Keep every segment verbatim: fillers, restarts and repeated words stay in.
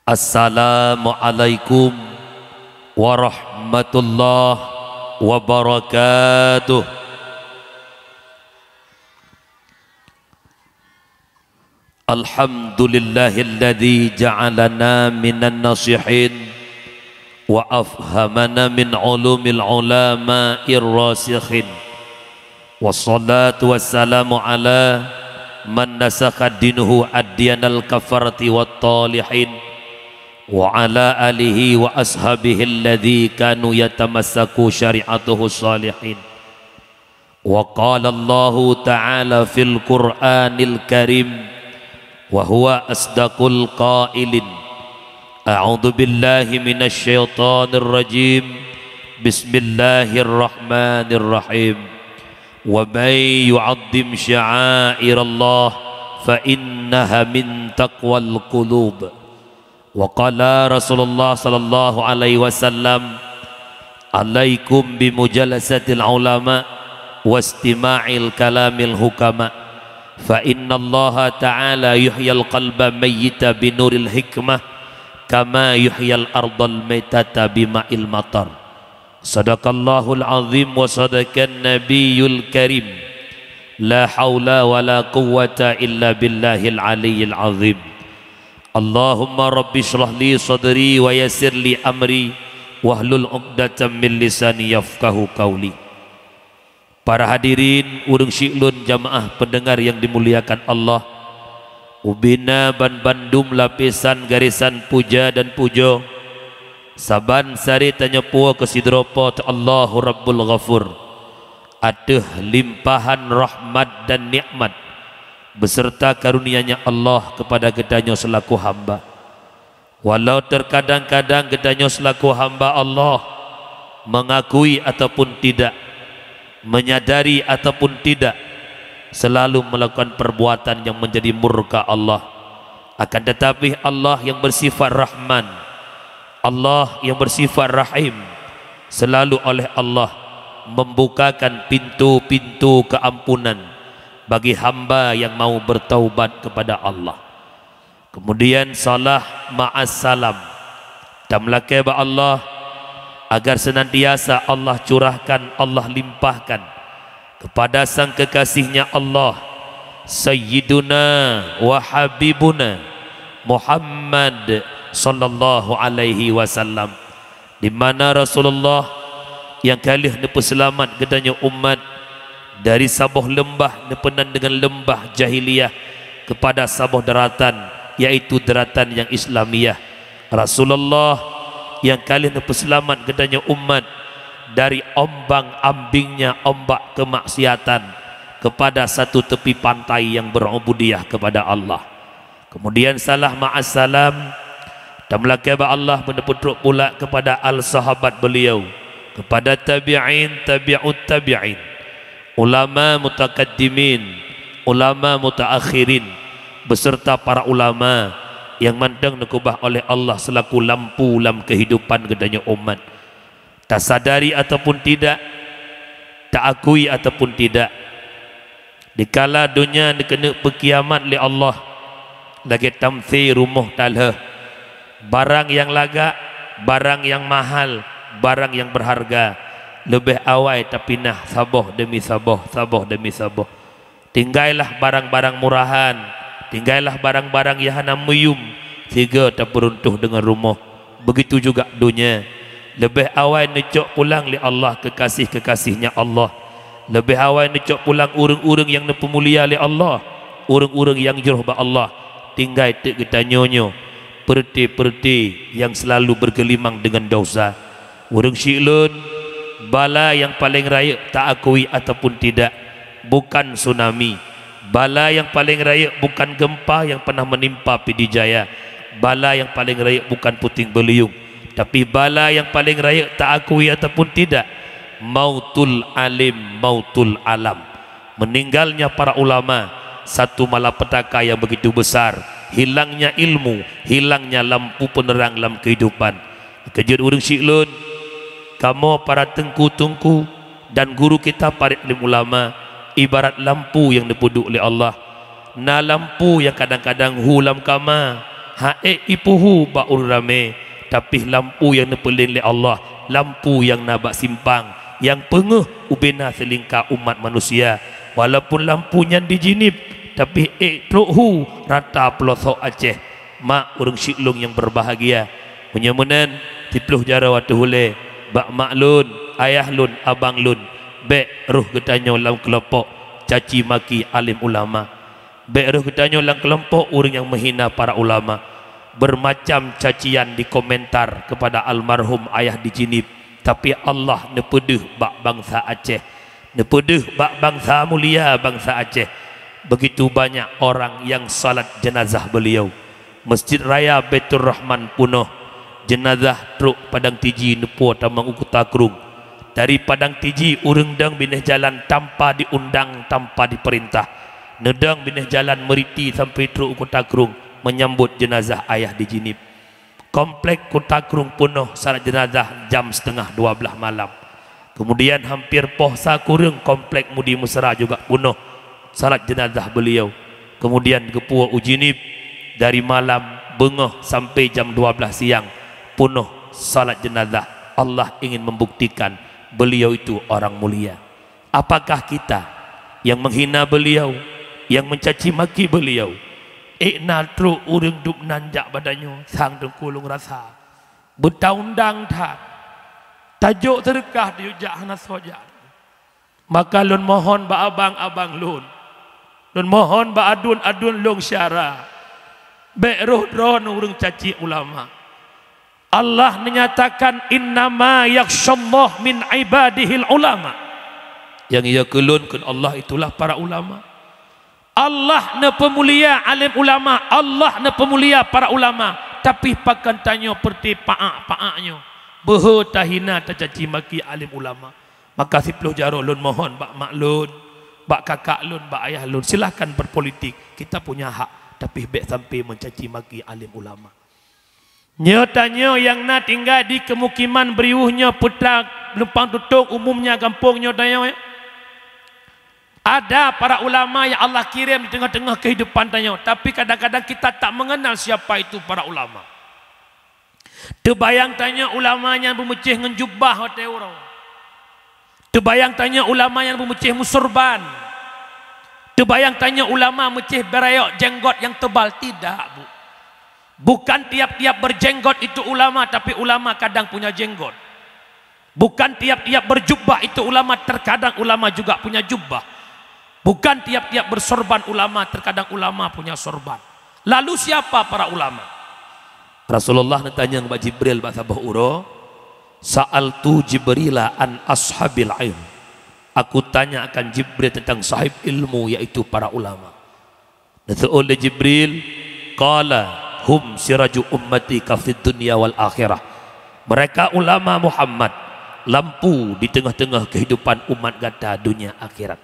Assalamualaikum warahmatullahi wabarakatuh. Alhamdulillahilladzi ja'alana minan nasihin wa afhamana min ulumil ulama'ir rasikhin. Wassalatu wassalamu ala man nasakha dinuhu adyanal kafarati wat talihin, wa ala alihi wa ashabihi alladzi kanu yatamassaku syari'atuhu salihin. Wa qala Allahu ta'ala fil Qur'anil Karim, wa huwa asdaqul qailin. A'udzu billahi minasy syaithanir rajim. Bismillahirrahmanirrahim. Wa may yu'azzim sya'airallah fa innaha min taqwal qulub. Wa qala Rasulullah sallallahu alaihi wasallam, "Alaikum bi mujalasatil ulama wastima'il kalamil hukama, fa innallaha ta'ala yuhyil qalba mayyita bi nuril hikmah, kama yuhyil ardal maitata bi ma'il matar." Sadaqallahul azim wa sadaqan nabiyul karim. La haula wa la quwwata illa billahil aliyyil azim. Allahumma rabbi shrah li sadri wa yassir li amri wahlul 'uqdatam min lisani yafqahu qauli. Para hadirin, ureuëng syiek lôn, jamaah pendengar yang dimuliakan Allah, ubena banbandum lapisan garesan puja dan pujoe, saban sari tanyoe puwoe keu sidroe Po teu Allahu Rabbul Ghafur, ateueh limpahan rahmat dan nikmat beserta karunia-Nya Allah kepada geutanyoe selaku hamba. Walau terkadang-kadang geutanyoe selaku hamba Allah, mengakui ataupun tidak, menyadari ataupun tidak, selalu melakukan perbuatan yang menjadi murka Allah. Akan tetapi, Allah yang bersifat Rahman, Allah yang bersifat Rahim, selalu oleh Allah membukakan pintu-pintu keampunan bagi hamba yang mau bertaubat kepada Allah. Kemudian salah ma'as salam. Tameulakée bak Allah, agar senantiasa Allah curahkan, Allah limpahkan kepada sang kekasih-Nya Allah, Sayyiduna wa Habibuna Muhammad sallallahu alaihi wasallam. Di mana Rasulullah nyang ka lheueh neupeuseulamat geutanyoe umat dari saboh leumbah neupeunan deungon leumbah jahiliyah kepada saboh daratan, yaitu daratan nyang Islamiyah. Rasulullah nyang ka lheueh neupeuseulamat geutanyoe umat dari ombang-ambingnya ombak keumaksiatan kepada satu tepi pantai nyang berubudiyah kepada Allah. Kemudian salah ma'as salam, tameulakée bak Allah, meuneupeutrok pula kepada al sahabat beliau, kepada tabi'in, tabi'ut tabi'in, ulama mutakaddimin, ulama mutaakhirin, beserta para ulama nyang mantong neukeubah oleh Allah selaku lampu lam keuhidupan geutanyoe umat. Tasadari ataupun tidak, taakui ataupun tidak, dikala donya neukeuneuk peukiamat lé Allah, lagée tamsé rumoh talheueh, barang nyang lagak, barang nyang mahal, barang nyang beurharga, leubeh awai tapinah saboh deumi saboh, saboh deumi saboh. Tinggailah barang-barang murahan, tinggailah barang-barang nyang hana meuyum, sigoe tapeuruntoh deungon rumoh. Begitu juga donya. Leubeh awai neucok pulang lé Allah kekasih-kekasih-Nya Allah. Leubeh awai neucok pulang ureuëng-ureuëng nyang neupeumulia lé Allah, ureuëng-ureuëng nyang jroh bak Allah. Tinggai teuk geutanyoe nyoe, peureuté-peureuté nyang seulalu beurgeulimang deungon desya. Ureuëng syiek lôn, bala nyang paleng rayeuk, taakui ataupun tidak, bukan tsunami. Bala nyang paleng rayeuk bukan geumpa nyang pernah meunimpa Pidie Jaya. Bala nyang paleng rayeuk bukan puting beuliueng. Tapi bala nyang paleng rayeuk, taakui ataupun tidak, mautul alim, mautul alam. Meninggalnya para ulama, satu malapetaka yang begitu besar, hilangnya ilmu, hilangnya lampu penerang lam kehidupan. Keujeuet ureuëng syiek lôn, kamoe para teungku-teungku dan guru kita, para alim ulama, ibarat lampu nyang neupeuduek lé Allah. Na lampu nyang kadang-kadang hu lam kama, Ha ék ipuhu bak ureuëng ramé, tapi lampu nyang neupeulen lé Allah, lampu nyang na bak simpang, nyang peungeuh ubena seulingka umat manusia. Walaupun lampu nyan di Jeunieb, tapi ék trok hu rata peulosok Aceh. Mak ureuëng syiek lôn nyang beubahgia, meunyoe meunan, siploh jaroe ateueh ulée, bak mak lôn, ayah lôn, abang lôn, bék roh geutanyoe lam keulompok caci maki alim ulama. Bék roh geutanyoe lam keulompok ureuëng nyang meuhina para ulama. Beumacam cacian dikomentar keupada almarhum ayah di Jeunieb, tapi Allah neupeudeuh bak bansa Aceh, neupeudeuh bak bansa mulia bansa Aceh. Begitu banyak orang nyang salat jeunazah beliau. Masjid Raya Baiturrahman punoh, jeunazah trok Padang Tiji neupuwoe tamong u Kuta Krueng. Dari Padang Tiji ureuëng dong binéh jalan tanpa diundang, tanpa dipeurintah. Neudong binéh jalan Meuriti sampai trok u Kuta Krueng menyambut jeunazah ayah di Jeunieb. Komplek Kuta Krueng punoh salat jeunazah jam setengah dua belas malam. Kemudian hampir poh sa kureueng komplek Mudi Mesra juga punoh salat jeunazah beliau. Kemudian geupuwoe u Jeunieb dari malam beungoh sampai jam dua belas siang punoh salat jeunazah. Allah ingin membuktikan beliau itu orang mulia. Apakah kita yang menghina beliau, yang mencaci maki beliau? Ék na trok ureuëng dub nan jak bak tanyoe, sang teungku lôn rasa beutaundang that. Tajok seudeukah, tajok jak hana soe jak. Maka lôn mohon bak abang-abang lôn, lôn mohon bak aduen-aduen lôn syedara, bék roh droeneuh ureuëng caci ulama. Allah neunyatakan, "Innama yakhsyallaha min ibadihil ulama." Nyang ya keu lôn kheun Allah itulah para ulama. Allah neupeumulia alim ulama, Allah neupeumulia para ulama, tapi pakon tanyoe peureuté paak-paak nyoe, beuhe tahina tacaci maki alim ulama. Maka siploh jaroe lôn mohon bak mak lôn, bak kakak lôn, bak ayah lôn, silahkan berpolitik, kita punya hak, tapi bék sampai mencaci maki alim ulama. Nyoe tanyoe nyang na tinggai di keumukiman Beriweuh nyoe, Putra Lumpang Tutong, umumnya gampông nyoe tanyoe, ya. Ada para ulama yang Allah kirim di tengah-tengah kehidupan tanyoe, tapi kadang-kadang kita tak mengenal siapa itu para ulama. Teubayang tanyoe ulama nyan beumeucéh ngon jubah watée uroe. Teubayang tanyoe ulama nyan beumeucéh meusurban. Teubayang tanyoe ulama meucéh beurayok jenggot nyang teubal. Tidak, Bu. Bukan tiap-tiap berjenggot itu ulama, tapi ulama kadang punya jenggot. Bukan tiap-tiap berjubah itu ulama, terkadang ulama juga punya jubah. Bukan tiap-tiap bersorban ulama, terkadang ulama punya sorban. Lalu siapa para ulama? Rasulullah neutanyong bak Jibril bak saboh uroe, "Sa'altu Jibrila an ashabil ilm." Aku tanya akan Jibril tentang sahib ilmu, yaitu para ulama. Neuseuôt lé Jibril, qala, "Hum siraju ummati ka fid dunya wal akhirah." Mereka ulama Muhammad, lampu di teungoh-teungoh keuhidupan umat gata dunia akhirat.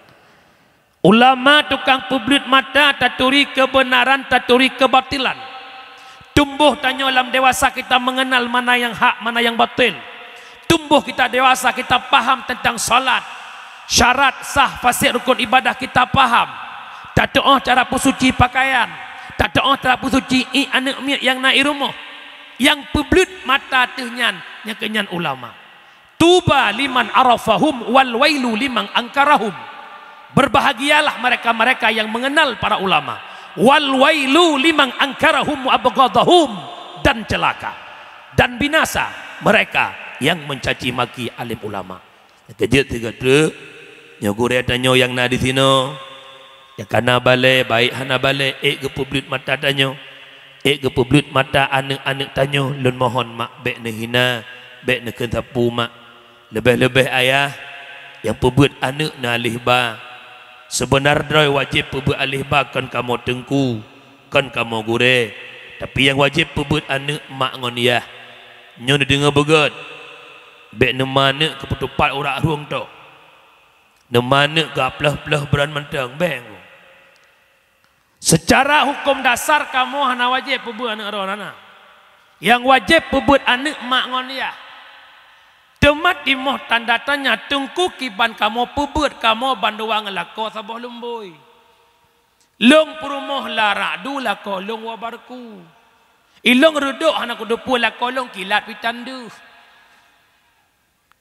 Ulama tukang peubleut mata, taturi keubeunaran, taturi keubatilan. Tumboh tanyoe lam dewasa kita mengenal mana yang hak, mana yang batil. Tumboh kita dewasa, kita paham tentang salat, syarat, sah, fasid, rukun ibadah kita paham. Tatuoh cara peusuci pakaian, tatuoh cara peusuci ié aneuëk miet nyang na i rumoh. Nyang peubleut mata teuh nyan, nyang keu nyan ulama. Tuba liman arafahum wal wailu liman angkarahum. Berbahagialah mereka-mereka yang mengenal para ulama. Wal wailu liman angkarahum wa abghadahum, dan celaka dan binasa mereka yang mencaci maki alim ulama. Keujeuet sigoe treuk, nyoe gurée tanyoe nyang na di sinoe. Nyang kana balée, baik hana balée, ék geupeubleut mata tanyoe, ék geupeubleut mata aneuëk-aneuëk tanyoe. Lôn mohon mak, bék neuhina, bék neukheun sapeue mak. Leubeh-leubeh ayah, nyang peubeuet aneuëk na alih ba. Seubeuna droe wajéb peubeuet alih ba kon kamoe teungku, kon kamoe gurée, tapi nyang wajéb peubeuet aneuëk mak ngon yah. Nyoe neudeungoe beugét, bék neuma aneuëk keu peutupat urak rueng tok. Neuma aneuëk geuplôh-plôh beuron mantong, bék. Seucara huköm dasar kamoe hana wajéb peubeuet aneuëk droe, hana. Nyang wajéb peubeuet aneuëk mak ngon yah. Teuma timoh tanda tanya, teungku kiban kamoe peubeuet kamoe bandua ngon lakoe saboh lumbôi. Lôn peurumoh la radu, lakoe lôn woe bareuku. Ilong reudok hana kuteupeu lakoe lôn kilat pitan deuh.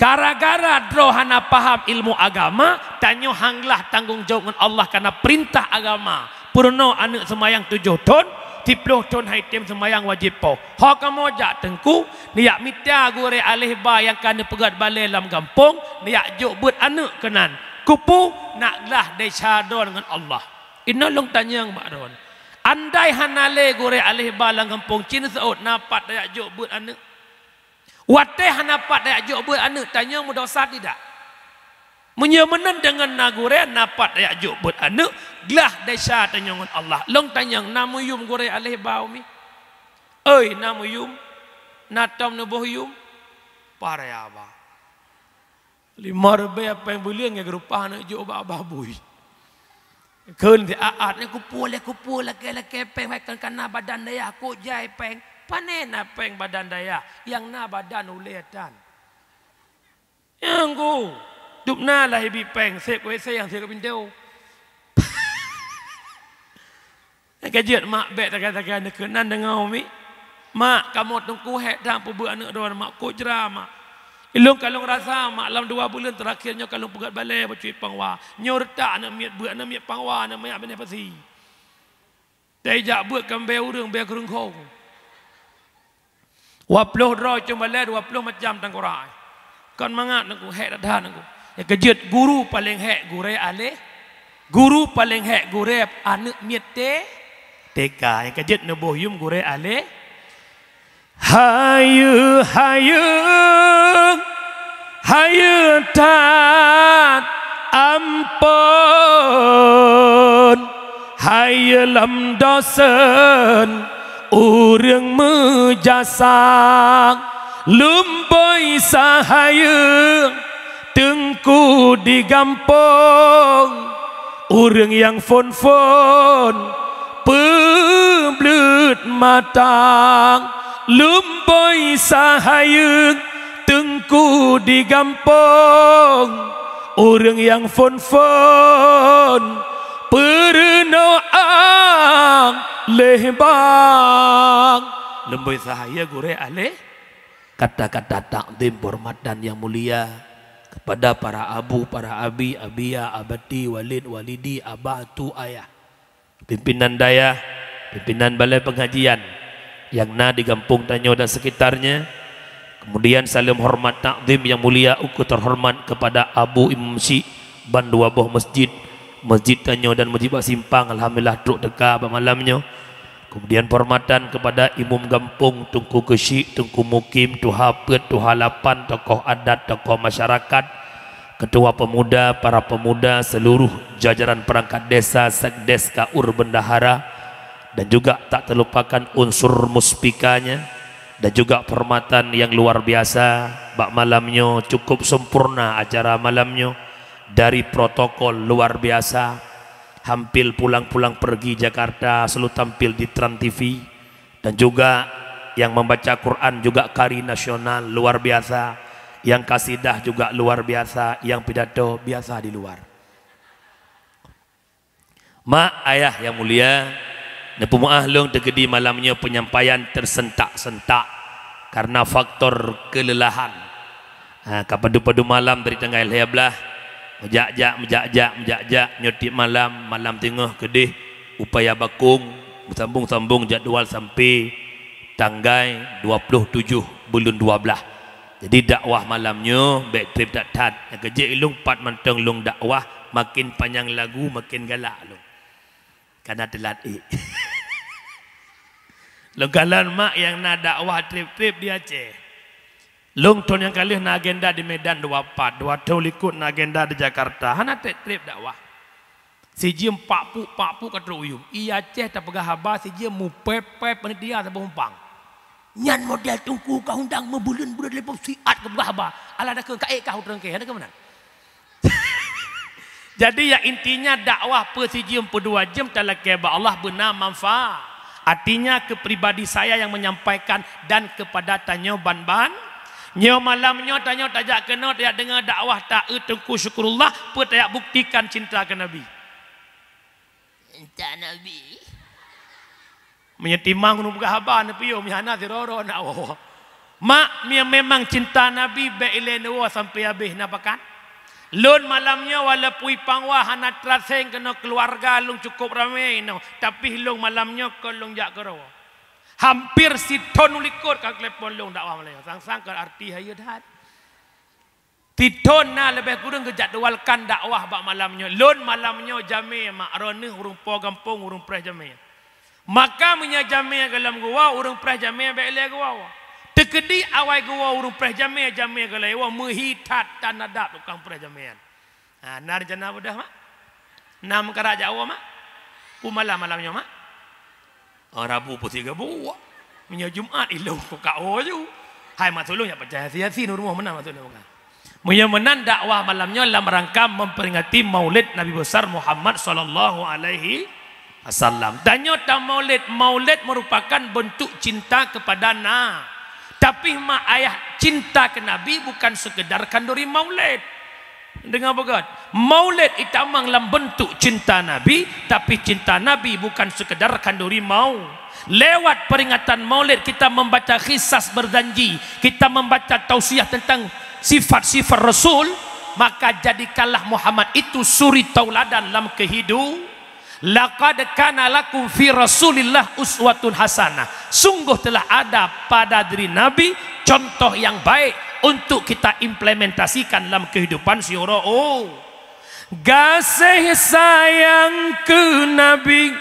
Gara-gara droe hana paham ilmu agama, tanyoe hanglah tanggong jaweueb ngon Allah karena peurintah agama. Peurunoe aneuëk seumayang tujoh thon, siplôh thon han item seumayang wajéb poh. Ho kamoe jak teungku, neujak mita gurée aléh ba nyang ka neupeugét balée lam gampông, neujak jok beuet aneuëk keunan. Keupeue? Nak glah desya droe ngon Allah. Inoe lôn tanyong bak droe, andai hana lé gurée aléh ba lam gampông cit neuseuôt, na pat tajak jok beuet aneuëk? Watée hana pat tajak jok beuet aneuëk, tanyoe meudosa tidak? Meunyoe meunan deungon na gurée, na pat tajak jok beuet aneuëk, glah desya tanyoe ngon Allah. Lôn tanyong, na meuyum gurée aléh ba umi? Oi, na meuyum? Na tom neuboh yum? Paih raya ba. Limong ribée péng buleuen ngon geurupah aneuëk jok bak babui. Kheun siat-at nyan, kupeue lé kupeue lakée-lakée péng, hai kon kana badan dayah, kok jai péng. Pane na péng badan dayah, nyang na badan ulée tan. Nyang ku, dub na lah ibi péng, seb keu W C nyang seb keu pintoe. Nyang ka jeuet mak bék tagai-tagai neukeunan deungoe umi. Mak, kamoe teungku hék that peubeuet aneuëk droe, mak, kok jra, mak. Ilong ka lôn rasa, mak, lam dua buleuen teurakhir nyoe ka lôn peugét balée bacut pangwa. Nyoe reutak aneuëk miet beuet, aneuëk miet pangwa, aneuëk miet binéh pasi. Dai jak beuet ka bée ureuëng, bée keureungkhong. Dua ploh droe cong balée, dua ploh macam tangkura. Kon mangat nangku, hék that-that nangku. Nyang ka jeuet guru paleng hék gurée aléh, guru paleng hék gurée aneuëk miet T K. Nyang ka jeuet neuboh yum gurée aléh. Hayeue, hayeue, hayeue that amphon. Hayeue lam dosen ureuëng meujasa, lumboi sahayeue teungku di gampông, ureuëng nyang phon-phon peubleuet mata, lumboi sahayeue teungku di gampông, ureuëng nyang phon-phon peurunoe aléh bang. Lumboi sahayeue gurée aléh. Kata-kata takzim penghormatan yang mulia kepada para abu, para abi, abiya, abati, walid, walidi, abah, tu, ayah. Pimpinan dayah, pimpinan balai pengajian yang na di gampông tanyoe dan sekitarnya. Kemudian saleuem hormat takzim yang mulia ukeue terhormat kepada Abu Imum Syik ban dua boh masjid, masjid tanyoe dan masjid bak simpang, alhamdulillah trok teuka bak malam nyoe. Kemudian penghormatan kepada imum gampông, Teungku Keuchik, Teungku Mukim, tuha peuet, tuha lapan, tokoh adat, tokoh masyarakat, ketua pemuda, para pemuda, seluruh jajaran perangkat desa, sekdes, kaur, bendahara, dan juga tak terlupakan unsur muspikanya, dan juga penghormatan yang luar biasa bak malam nyoe cukup sempurna acara malam nyoe dari protokol luar biasa. Hampir pulang-pulang pergi Jakarta selalu tampil di Trans T V, dan juga yang membaca Quran juga kari nasional luar biasa, yang kasidah juga luar biasa, yang pidato biasa di luar. Mak, ayah yang mulia, neupeumeu'ah lôn teukeudi malam nyoe penyampaian tersentak-sentak karena faktor kelelahan. Ha, ka padum-padum malam dari tanggai lhèe blaih, meujak-jak, meujak-jak, meujak-jak, nyoe tiep malam, malam teungoh keudeh upaya bakong, meusambong-sambong jadwal sampai tanggai dua ploh tujoh buleuen dua blaih. Jadi dakwah malam nyoe bèk trép that-that. Nyang keujeuet ilong pat mantong lôn dakwah, makin panyang lagu makin galak lôn. Kana teulat ék. Lôn kalon mak nyang na dakwah trép-trép di Aceh. Lôn thôn nyang ka lheueh na agenda di Medan dua pat, dua thôn likot na agenda di Jakarta. Hana trép-trép dakwah. Sijeuem pak puk, pak puk ka trok u yuem. I Aceh tapeugah haba, sijeuem mupèp-pèp panitia saboh umpang. Nyan model teungku ka undang meubuleuen-buleuen telepon siat geupeugah haba. Alah dakeueng ka ék kah u treungkée, dakeueng meunan. Jadi, ya, intinya dakwah peusijeuem peudua jeuem talakée bak Allah beuna manfaat. Artinya, keu pribadi saya yang menyampaikan dan kepada tanyoe ban-ban, nyoe malam nyoe tanyoe tajak keunoe tajak deungoe dakwah ta-, eu Teungku Syukurullah, peue tajak buktikan cinta keu Nabi. Cinta Nabi. Meunyoe timang ureuëng peugah haba neupiôh, meunyoe hana sidroe-droe nak woe. Mak, meunyoe memang cinta Nabi, bék ilée neuwoe sampoe habéh na pakat. Lôn malam nyoe walaupun i Pangwa hana traseng keunoe keuluwarga lôn cukôp ramé inoe, tapi lôn malam nyoe kon lôn jak keudroe. Hampir sithon u likot ka keulepon lôn dakwah malam nyoe. Sang-sang kon arti hayeue that. Sithon na leubeh kureueng geujadwalkan dakwah bak malam nyoe. Lôn malam nyoe jamé, mak, droeneueh ureuëng po gampông, ureuëng preh jamé. Maka meunyoe jamé gohlom geuwoe, ureuëng preh jamé bék ilée geuwoe. Teukeudi awai geuwoe ureuëng preh jamé, jamé gohlom woe, meuhi that tan adab tukang preh jamé nyan. Ha, na rencana beudôh, mak? Na meukarat jak woe, mak? Peue malam malam nyoe, mak? Oh, Rabu peusiga buwah. Meunyoe Jumat, ilong kukak woe ju. Hai, mak, tulông jak pacaya Yasin, Yasin u rumoh meunan, mak, tulông kan. Meunyoe meunan, dakwah malam nyoe lam rangka memperingati Maulid Nabi Besar Muhammad sallallahu alaihi wasallam. Tanyoe tamaulid, maulid merupakan bentuk cinta kepada Na-, tapi mak ayah cinta ke Nabi bukan sekedar khanduri maulid. Deungoe beugét, maulid itamong lam bentuk cinta Nabi, tapi cinta Nabi bukan sekedar khanduri mau. Lewat peringatan maulid kita membaca kisah berjanji, kita membaca tausiah tentang sifat-sifat Rasul, maka jadikanlah Muhammad itu suri tauladan lam kehidu-, "Laqad kana lakum fi Rasulillah uswatun hasanah." Sungguh telah ada pada diri Nabi contoh yang baik untuk kita implementasikan dalam kehidupan siuroe. Gaséh sayang keu Nabi,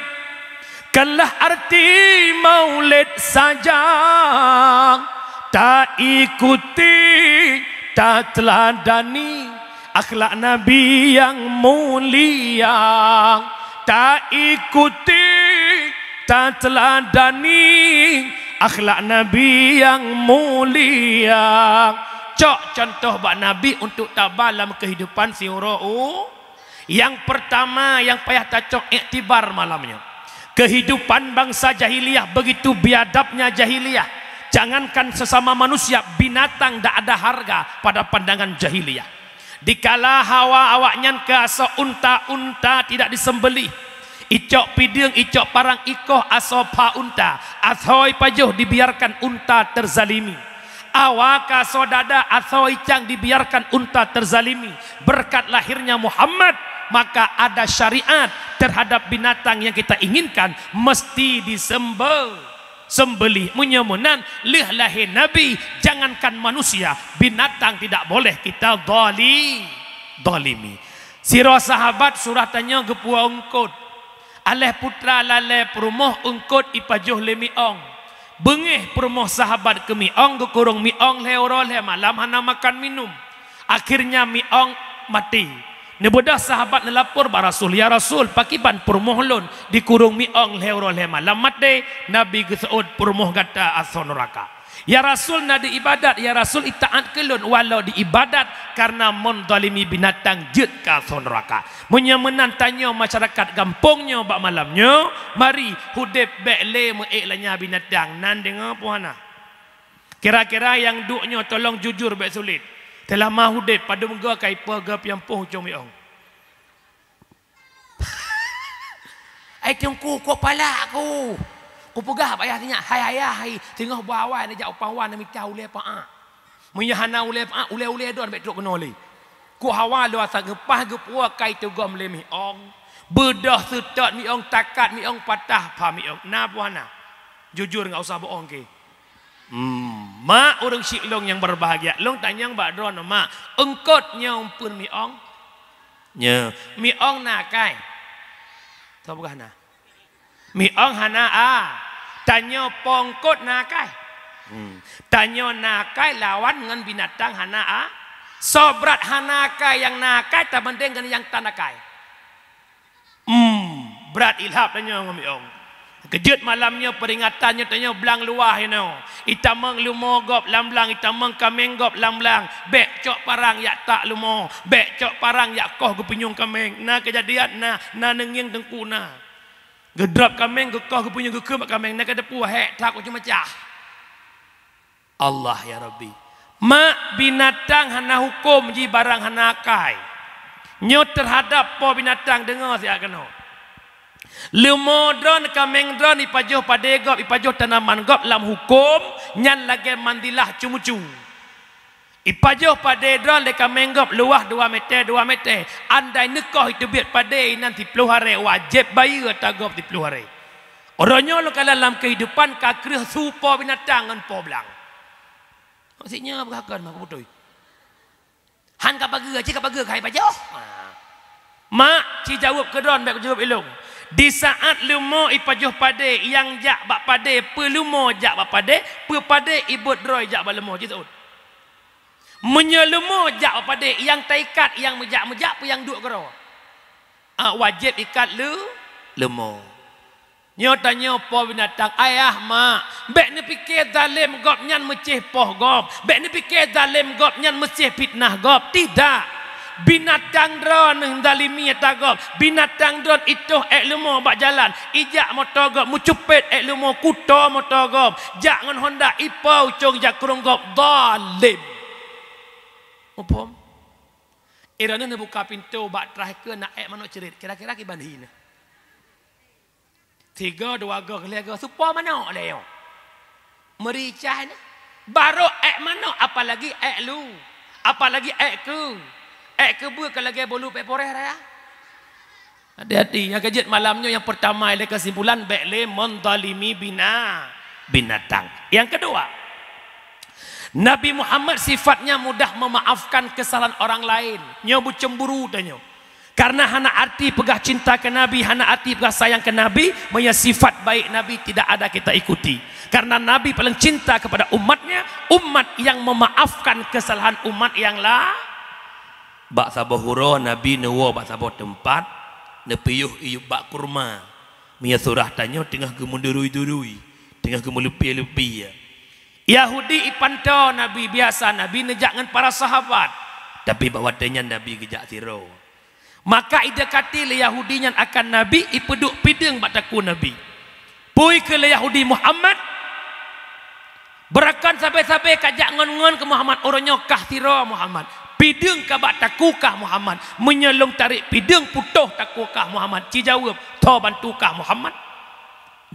kalah arti maulid saja. Taikuti, tateuladani akhlak Nabi nyang mulia. Taikuti, tateuladani akhlak Nabi nyang mulia. Cok contoh bak Nabi untuk taba lam kehidupan siuroe. Yang pertama yang payah tacok iktibar malam nyoe, kehidupan bangsa jahiliyah begitu biadabnya jahiliyah. Jangankan sesama manusia, binatang dak ada harga pada pandangan jahiliyah. Dikala hawa awaknyan keu asoe unta, unta tidak disembelih. Icok pideueng, icok parang ikoh asoe pha unta, asoe ipajoh dibiarkan unta terzalimi. Awa keu asoe dada, asoe icang dibiarkan unta terzalimi. Berkat lahirnya Muhammad, maka ada syariat terhadap binatang yang kita inginkan mesti disembe-, sembelih. Meunyoe meunan, lheueh lahé Nabi, jangankan manusia, binatang tidak boleh kita zali-, zalimi. Sidroe sahabat surah tanyoe geupuwoe eungkôt. Aléh putra lalée peurumoh, eungkôt ipajoh lé miong. Beungéh peurumoh sahabat keu miong, geukurong miong lhée uroe lhée malam hana makan minum. Akhirnya miong maté. Neubeudôh sahabat neulapor bak Rasul, "Ya Rasul, pakiban peurumoh lôn dikurong miong lhée uroe lhée malam maté?" Nabi geuseuôt, "Peurumoh gata asoe nuraka." "Ya Rasul, na di ibadat, ya Rasul, itaát keu lôn walau di ibadat, kareuna mon zalimi binatang jeuet ka asoe nuraka." Meunyoe meunan tanyoe masyarakat gampông nyoe bak malam nyoe, mari udeb bék lé meuék lanya binatang, nan deungoe peue hana. Kira-kira nyang duek nyoe tolong jujur bék sulet. Teulama udeb padum goe ka ipeugah piampoh ucong miong. Ai teungku, kok palak ku. Kupeugah bak ayah sinyak, "Hai ayah, hai, teungoh bak awai neujak u Pangwa neumita ulée peuak. Meunyoe hana ulée peuak, ulée-ulée droen bék trok keunoe lé." Ku hawa lôn asa geupah geupuwoe kai teugom lé miong. Beudôh seutôt miong, takat miong, patah pha miong. Na peue hana? Jujur, nggak usah bohong ke. Hmm, mak ureuëng syiek lôn nyang berbahagia. Lôn tanyong bak droeneuh, mak, eungkôt nyoe eumpeuen miong? Nyoe, miong na akai? Soe peugah na? Miong hana a. Tanyoe po eungkôt na akai? Hmm. Tanyoe na akai lawan ngon binatang hana a. Soe brat hana akai, nyang na akai tabandéng ngon nyang tan akai? Hmm, brat ilhab tanyoe ngon miong. Keujeuet malam nyoe peuringatan nyoe tanyoe blang luwah inoe. Itamong leumo gob lam blang, itamong kaméng gob lam blang. Bék cok parang jak tak leumo, bék cok parang jak koh geupinyueng kaméng. Na keujadian na, na neungieng teungku na. Geudrop kaméng, geukoh geupinyueng, geukheun bak kaméng, na ka teupeue hék that ku cuma cah. Allah ya Rabbi. Mak, binatang hana huköm jih barang hana akai. Nyoe teuhadab po binatang, deungoe siat keunoe. Leumo droen, kaméng droen ipajoh padé gob, ipajoh tanaman gob lam huköm nyan lagée mandilah ceumeucue. Ipajoh padé droen lé kaméng gob luwah dua meter, dua meter. Andai neukoh iteubiet padé inan siplôh haré, wajéb bayeue ata gob siplôh haré. Uroe nyoe lôn kalon lam keuhidupan ka kreueh su po binatang ngon po blang. Maksudnya, peugah kon, mak, beutôi. Han ka pageue, cit ka pageue, ka hai pajoh. Ha. Mak, ci jaweueb keu droen, bék kujaweueb ilong. Di saát leumo ipajoh padé, nyang jak bak padé, peue leumo jak bak padé, peue padé ibeuet droe jak bak leumo, ci seuôt. Meunyoe leumo jak bak padé, nyang taikat, nyang meujak-meujak, peue nyang duek keudroe? Ah, wajéb ikat leu-, leumo. Nyoe tanyoe po binatang, ayah, mak, bék neupike zalém gobnyan meucéh poh gob, bék neupike zalém gobnyan meucéh fitnah gob. Tidak. Binatang droeneuh zalimi ata gob, binatang droen itoh ék leumo bak jalan, ijak moto gob, meucupet ék leumo kuto moto gob, jak ngon honda ipo ucong jak krueng gob, zalém. Muphom? Droeneuh neubuka pintoe bak traih keu na ék manok ceurit, kira-kira kiban hi neuh. Sigoe, dua goe, lhée goe, su po manok lé nyoe. Meuricah nyan. Barô ék manok, apalagi ék lu, apalagi ék keue. Ék keue beue ka lagée bolu pék poréh raya. Hati-hati, nyang keujeuet malam nyoe nyang peurtama lé keusimpulan, bék lé menzalimi bina-, binatang. Nyang keudua, Nabi Muhammad sifatnya mudah memaafkan kesalahan orang lain. Nyoe beucemburu tanyoe. Karena hana arti peugah cinta keu Nabi, hana arti peugah sayang keu Nabi, meunyoe sifat baik Nabi tidak ada kita ikuti. Karena Nabi paling cinta kepada umatnya, umat yang memaafkan kesalahan umat yang la-, bak saboh uroe Nabi neuwoe bak saboh teumpat, neupiôh iyup bak kurma. Meunyoe surah tanyoe teungoh geumeudurui-durui, teungoh geumeuleupi-leupi. Yahudi ipantoe Nabi, biasa Nabi neujak ngon para sahabat, tapi bak watée nyan Nabi geujak sidroe. Maka idekati lé Yahudi nyan akan Nabi, ipeuduek pideueng bak takue Nabi. Peue kheun lé Yahudi, "Muhammad, beurakon sabe-sabe kajak ngon-ngon keu Muhammad, uroe nyoe kah sidroe Muhammad. Pideueng ka bak takue kah Muhammad. Meunyoe lôn tarek pideueng putôh takue kah Muhammad." Ci jaweueb, "Soe bantu kah Muhammad?"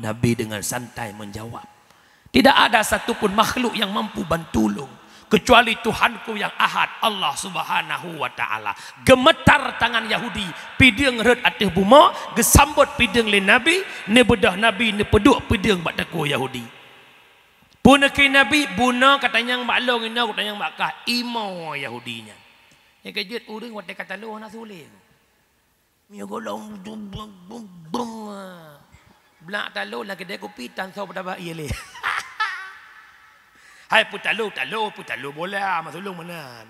Nabi dengan santai menjawab, "Tidak ada satu pun makhluk yang mampu bantu lôn, kecuali Tuhanku yang Ahad, Allah Subhanahu wa Ta'ala." Geumeutar tangan Yahudi, pideueng rhot ateueh bumoe, geusambot pideueng lé Nabi, neubeudôh Nabi, neupeuduek pideueng bak takue Yahudi. Peue neukheun Nabi, "Bunoe ka tanyong bak lôn, inoe ka tanyong bak kah." Imo Yahudi nyan. Nyang keujeuet ureuëng watée ka talo hana sulet. Meunyoe gohlom, blak talo lam keudée kupi tan soe peutaba ié lé. Hai peutalo, talo, peutalo bola, meusulong meunan.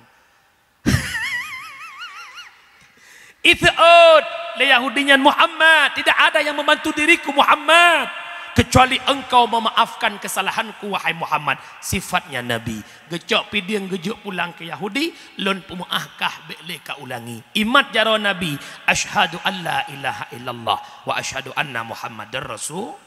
Iseuôt lé Yahudi nyan, "Muhammad, tidak ada yang membantu diriku, Muhammad, kecuali engkau memaafkan kesalahanku, wahai Muhammad." Sifatnya Nabi. Geucok pideueng geujok pulang keu Yahudi, "Lôn peumeuáh kah, bék lé ka ulangi." Imat jaroe Nabi, "Asyhadu an la ilaha illallah wa asyhadu anna Muhammadar Rasul."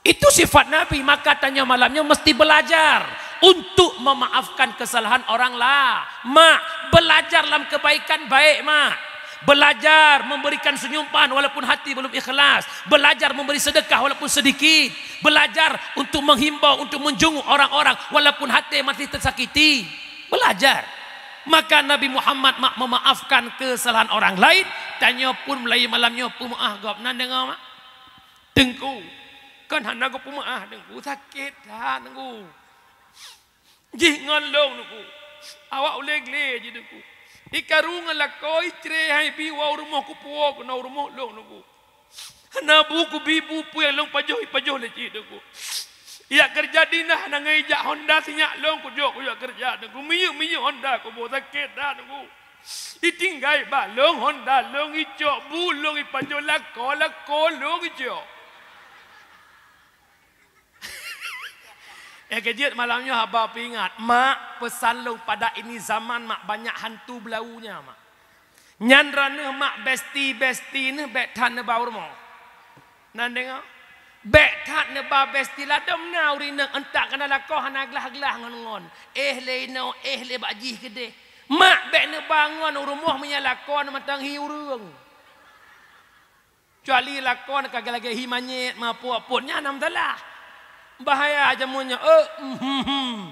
Itu sifat Nabi, maka tanyoe malam nyoe mesti belajar untuk memaafkan kesalahan orang la-, mak, belajar lam kebaikan baik, mak. Belajar memberikan senyuman walaupun hati belum ikhlas. Belajar memberi sedekah walaupun sedikit. Belajar untuk menghimbau, untuk menjenguk orang-orang walaupun hati masih tersakiti. Belajar. Maka Nabi Muhammad mak memaafkan kesalahan orang lain, tanyoe pun meulayeue malam nyoe peumeuáh gob. Na deungoe, mak? Teungku, kon hana geupeumeuáh, Teungku, sakét that, Teungku. Jih ngon lôn, Teungku. Awak ulée glé jih, Teungku. Ikaru ngon lakoe, icré hai bi woe u rumoh kupuwoe keunoe u rumoh lôn, Teungku. Hana bu kubi bu peue nyang lôn pajoh, ipajoh lé cit, Teungku. Jak keureuja dinah hana ngai jak honda sinyak lôn kujok, kujok keureuja, Teungku. Minyeuk-minyeuk honda kuboh, sakét that, Teungku. Itinggai bak lôn honda lôn, icok bu lôn, ipajoh lakoe, lakoe lôn icok. Eh, keujeuet malam nyoe haba peuingat, mak, peusan lôn pada ini zaman, mak, banyak hantu beulaunya, mak. Nyan droeneuh, mak, besti-besti neuh bék that neuba u rumoh. Na deungoe? Bék that neuba besti ladom na ureuëng inong, euntak keunan lakoe hana glah-glah ngon-ngon. Eh lé inoe, eh lé bak jih keudeh. Mak, bék neuba ngon u rumoh meunyoe lakoe na mantong hi ureuëng. Kecuali lakon ka lagée-lagée hi manyét, mapot-pot, nyan na masalah. Bahaya jameun nyoe, eh, mhm.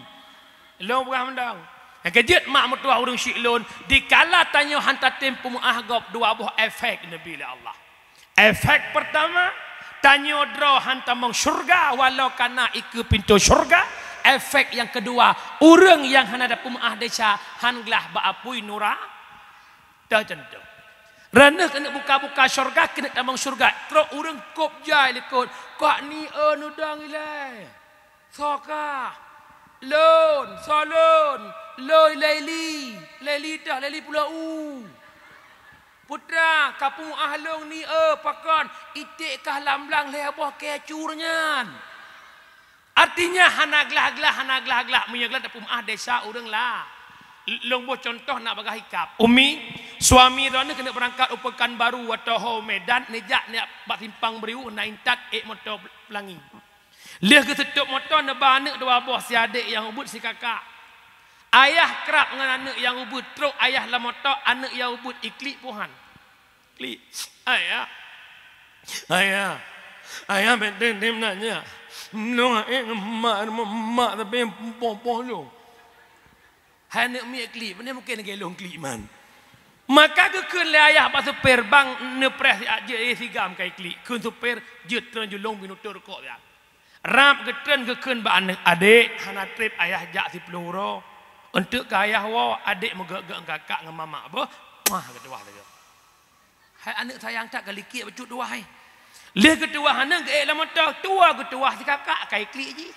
Lôn peugah mantong. Nyang keujeuet mak meutuah ureuëng syiek lôn, dikala tanyoe han tatem peumeuáh gob, dua boh efek neubi lé Allah. Efek peurtama, tanyoe droe han tamong syeuruga walau kana ikeue pintoe syeuruga. Efek nyang keudua, ureuëng nyang hana tapeumeuáh desya han glah bak apui nura-, Teuh contoh. Reuneuh keuneuk buka-buka syeuruga, keuneuk tamong syeuruga. Trok ureuëng kôb jai likot, "Kak ni, eh, neudong ilée. Soe kah?" "Lôn, soe lôn?" "Lôn Laili, Laili teuh, Laili Pulo U." "Putra, ka peumeuáh lôn ni, eh, pakon?" "Iték kah lam blang lhée boh kée cur nyan." Artinya hana glah-glah, hana glah-glah meunyoe glah tapeumeuáh desya ureuëng la. Lôn boh contoh na bagaih ikab. Umi, suami droeneuh keuneuk beurangkat u Pekanbaru atau ho Medan, neujak neujak bak simpang Beriuh na intat ék moto Pelangi. Lheueh geuseutôt moto neuba aneuëk dua boh, si adék nyang ubit si kakak. Ayah krab ngon aneuëk nyang ubit, trok ayah lam moto, aneuëk nyang ubit iklik pohan. Klik. "Ayah. Ayah. Ayah, bèk tem nanya. Nyoe, eh, mak, mak tapi poh-poh nyoe." Hai aneuëk miet klik, beuna mungken lagée lôn klik man. Maka geukheun lé ayah bak supir, "Bang, neupreh siat jeuet, eh, sigam ka iklik." Kheun supir, jeuet treun julong binoto rukok siat. Rab geutreun geukheun bak aneuëk, "Adék, hana treb ayah jak siploh uroe. Eunteuk keu ayah woe, adék meugét-gét ngon kakak ngon mamak beuh." Muah, geutuwah lagée. Hai aneuëk sayang that, geulikek bacut tuwah, hai. Lheueh geutuwah aneuëk geuék lam moto, tuwoe geutuwah si kakak, ka iklik jih.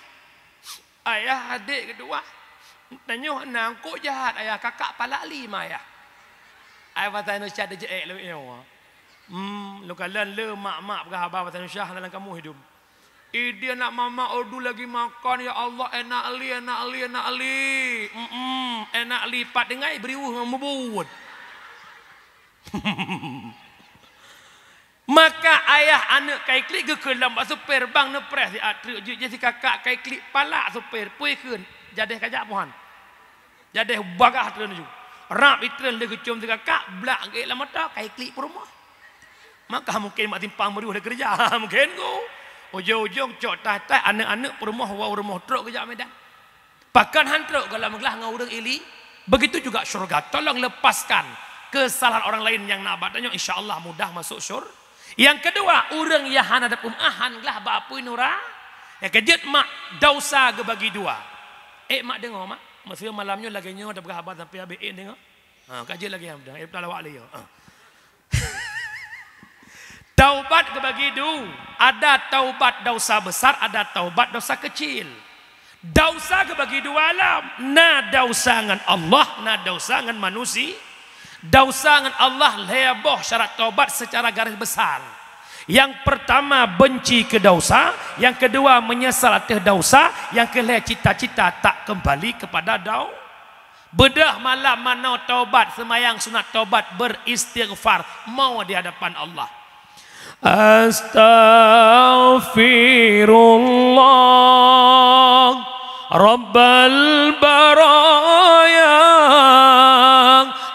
"Ayah, adék geutuwah. Tanyoe na eungkôt jahat, ayah, kakak palak lima, ayah." Ai bahasa Indonesia teujeuk ék leuwih nyoe. Hmm, lôn kalon le mak-mak peugah haba bahasa Indonesia hana lam kamus hidup. Idéh nak mamak urdu lagi makan, ya Allah, enak li, enak li, enak li. Mm-mm, enak li pat dengai beriuh ngon meubuet. Maka ayah aneuëk ka iklik geukheun lom bak supir, "Bang, neupreh siat treuk jeuet, jih si kakak ka iklik." Palak supir, peue kheun, "Jadeh kajak pohan." Jadeh bagah treun laju. Rab itreun lé geucom si kakak, blak geuék lam moto, ka iklik peurumoh. Maka mungken mak simpang Beriuh lé keureuja, mungken ku. Ujong-ujong cok tai-tai aneuëk-aneuëk peurumoh woe u rumoh trok geujak Medan. Pakon han trok gohlom glah ngon ureuëng ili? Begitu juga syurga. Tolong lepaskan kesalahan orang lain nyang na bak tanyoe, insya Allah mudah masuk syur-, Nyang keudua, ureuëng nyang hana tapeumeuáh han glah bak apui nura. Nyang keujeuet mak dausa geubagi dua. Ék mak deungoe, mak? Maksudnya malam nyoe lagée nyoe tapeugah haba sampai habéh, ék deungoe? Ha, ka jeuet lagée nyan, ék talawak lé nyoe. Ha. Taubat geubagi du, ada taubat dausa besar, ada taubat dausa kecil. Dausa geubagi dua lom, na dausa ngon Allah, na dausa ngon manusi-, dausa ngon Allah lhée boh syarat taubat secara garis besar. Nyang peurtama benci keu dausa, nyang keudua meunyeusal ateueh dausa, nyang keulhée cita-cita tak keumbali keupada dau-, Beudôh malam manoe taubat, seumayang sunat taubat, beristighfar, mo di hadapan Allah. Astaghfirullah, Rabbal baraya,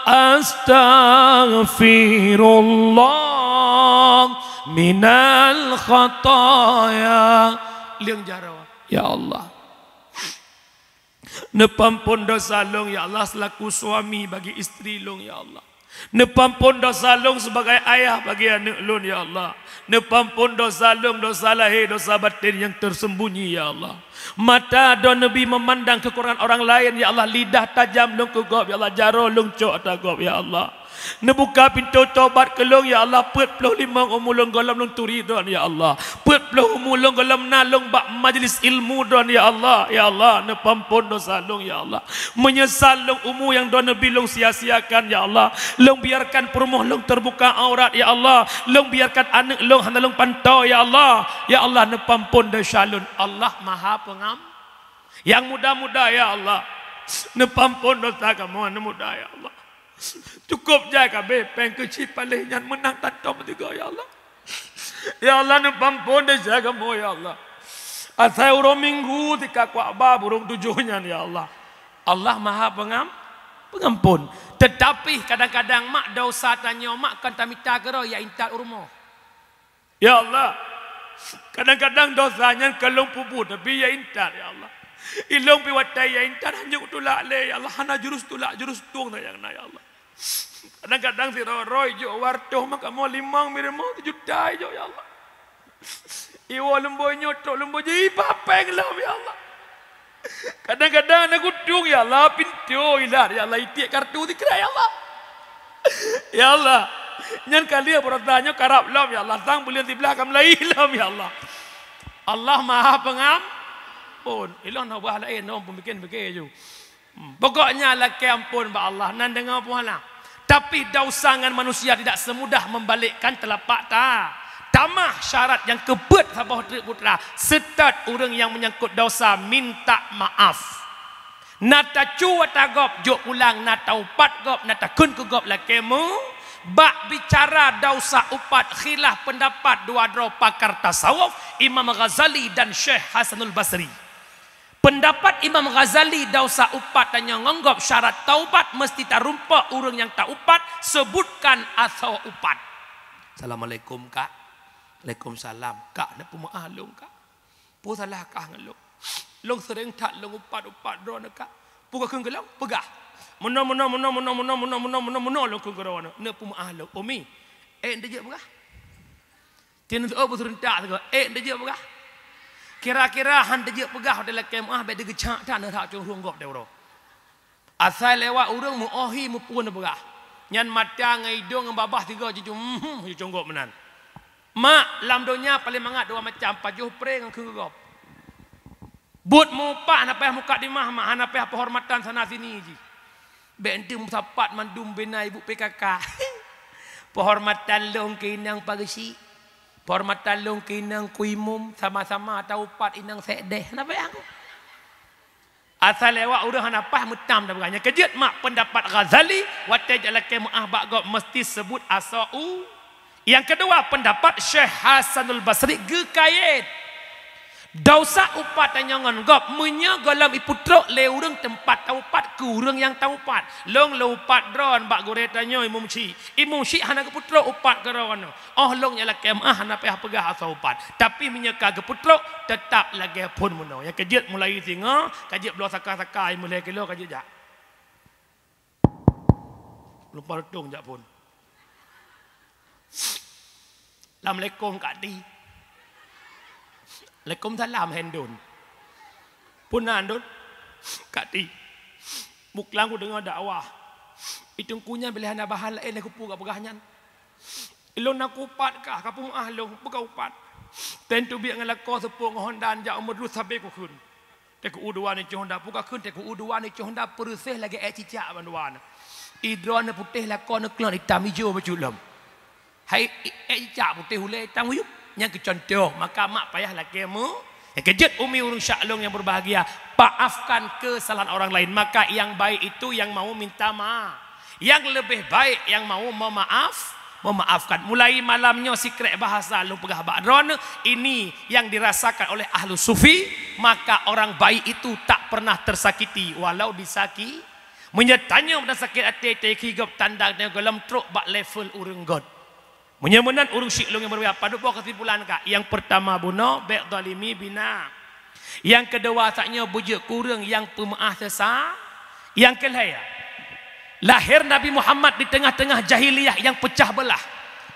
astaghfirullah minal khataya. Leueng jaroe, ya Allah. Neupeuampôn desya lôn, ya Allah, seulaku suami bagi istri lôn, ya Allah. Neupeuampôn desya lôn sebagai ayah bagi aneuëk lôn, ya Allah. Neupeuampôn desya lôn, desya lahé, desya batén nyang tersembunyi, ya Allah. Mata droeneubi meumandang keukurangan orang laén, ya Allah. Lidah tajam lôn keu gob, ya Allah. Jaroe lôn cok ata gob, ya Allah. Neubuka pintoe tobat keu lôn, ya Allah. Peuet ploh limong umu lôn gohlom lôn turi droen, ya Allah. Peuet ploh umu lôn gohlom na lôn bak majlis ilmu droen, ya Allah. Ya Allah, neupeuampôn desya lôn, ya Allah. Meunyeusal lôn umu nyang droeneubi lôn sia-siakan, ya Allah. Lôn biarkan peurumoh lôn teubuka aurat, ya Allah. Lôn biarkan aneuëk lôn hana lôn pantô, ya Allah. Ya Allah, neupeuampôn desya lôn. Allah Maha Peungam-, nyang muda-muda, ya Allah. Neupeuampôn desya kamoe nyang muda, ya Allah. Cukôp jai ka abéh péng keu cit paléh nyan meunang tantong meusigoe, ya Allah. Ya Allah, neupeuampôn desya kamoe, ya Allah. Asai uroe Minggu tika kuaba burông tujoh nyan, ya Allah. Allah Maha Peungam-, Peungampôn. Teutapi kadang-kadang mak desya tanyoe mak kon tamita keudroe, ya intat u rumoh. Ya Allah, kadang-kadang dosa nyan ka lôn peubuet, tapi ya intat, ya Allah. Ilôn pi watèe ya intat, hana jeuet tulak lé, ya Allah. Hana jurus tulak, jurus tueng saja na, ya Allah. Kadang-kadang sidroe-droe ijok wartoh mah kamoe limong, mireumoh sijuta ijok, ya Allah. Iwoe leumbôi nyoe, trok leumbôi jih, iba péng lom, ya Allah. Kadang-kadang na kutueng, ya Allah, pintoe ilat, ya Allah, itiek kartu sikrek, ya Allah. Ya Allah, nyan ka lheueh beurata nyoe karab lom, ya Allah, sang buleuen siblaih ka meulayi lom, ya Allah. Allah Maha Pengampun. Ilôn na ubah laén, lôn peumiké-miké ju. Hmm, pokoknya lakèe ampôn bak Allah, nan deungoe peuhala. Tapi dosa ngon manusia tidak semudah membalikkan telapak ta-, tamah. Syarat nyang keupeuet saboh treuk putra, seutôt ureueng nyang menyangkut dosa minta maaf. Na tacu ata gob jok pulang, na taupat gob, na takheun keu gob lakèe meu-, bak bicara dosa upat khilaf pendapat dua droe pakar tasawuf, Imam Ghazali dan Syekh Hasanul Basri. Peundapat Imam Ghazali, dosa upat tanyoe ngon gob syarat taubat, meuseuti tarumpok ureueng nyang taubat, seubutkan asoe upat. "Assalamualaikum, Kak." "Waalaikumsalam." "Kak, neupeumeu'ah lôn, Kak. Peue salah kah ngon lôn? Lôn seuréng that lôn upat-upat droeneuh, Kak. Peue kakheun keu lôn? Peugah. Meunoe, meunoe, meunoe lôn kheun keu droeneuh. Neupeumeu'ah lôn." "Umi, ék neujeuet peugah?" Tin, oh, beuseureuntak sigoe, ék neujeuet peugah. Kira-kira han teujeuet peugah watèe lakèe meu'ah, bèk teugeucak that neurhak cunggong gob teuh uroe. Asai lewat ureueng meu'ohi meuphon peugah. Nyan mata ngon idong ngon babah sigoe cucu, mhm, cucu gob meunan. Mak, lam donya paléng mangat dua macam, pajoh pré ngon kheun gob. Buet meuupat hana payah mukadimah, mak, hana payah penghormatan sana sini jih. Bèk enteuk meusapat mandum bina ibu P K K. Penghormatan lôn keu inong Pak Geuchik. Penghormatan lôn keu inong Ku Imum, sama-sama taupat inong sekdes. Hana payah ku. Asai lewat ureueng hana paih meutam dah beuranya. Keu jeuet mak peundapat Ghazali, watèe jak lakèe meu'ah bak gob meuseuti seubut asoe u Nyang keudua, peundapat Syekh Hasanul Basri geukayèt. Dosa upat tanyoe ngon gob, meunyoe gohlom ipeutrok lé ureueng teumpat taupat keu ureueng nyang taupat. Lôn lôn upat droeneuh bak gurèe tanyoe Imum Syik. Imum Syik hana geupeutrok upat keu droeneuh. Oh lôn nyang lakèe meu'ah hana payah peugah asoe upat. Tapi meunyoe ka geupeutrok, teutap lagèe phon meunoe. Nyang keu jeuet mulai singoh, ka jeuet bloe saka-saka, meulhèe kilo ka jeuet jak. Lumpah reutong jak phon. "Assalamualaikum, Kak Ti." "Waalaikumsalam, Hendon." "Peue na, Don?" "Kak Ti, buklang kudeungö dakwah. Di teungku nyan biléh hana bahan laén lé kupeue ka peugah nyan. Ilôn na kupat kah, ka peumeu'ah lôn, beuka upat. Ten teubiet ngon lakoe seupôt ngon honda jak u Meudrus sabé kukheun. Teuku u dua ni cong honda, peue kakheun teuku u dua ni cong honda peureuséh lagèe èk cicak bandua na. Idroe neuputéh lakoe neuklon itam ijo bacut lom. Hai, èk cicak putéh ulèe itam uyup. Nyan keu contoh, maka mak payah lakèe meu-, nyang keu jeuet umi ureueng syak lôn nyang berbahagia, paafkan kesalahan orang lain. Maka yang baik itu yang mau minta maaf. Yang lebih baik yang mau memaaf, memaafkan. Mulai malam nyoe sikrek bahasa lôn peugah bak droeneuh, ini yang dirasakan oleh ahlu sufi, maka orang baik itu tak pernah tersakiti walau disaki-, meunyoe tanyoe meunan sakét até teuki gob tanda tanyoe gohlom trok bak level ureueng göt. Meunyoe meunan ureueng syiek lôn nyang beureuya, padub boh keusimpulan ka? Nyang peurtama bunoe, bèk zalimi bina. Nyang keudua, saat nyoe beujeuet keu ureueng nyang peumeu'ah sesa. Nyang keulhèe, lahé Nabi Muhammad di teungoh-teungoh jahiliyah nyang peucah beulah.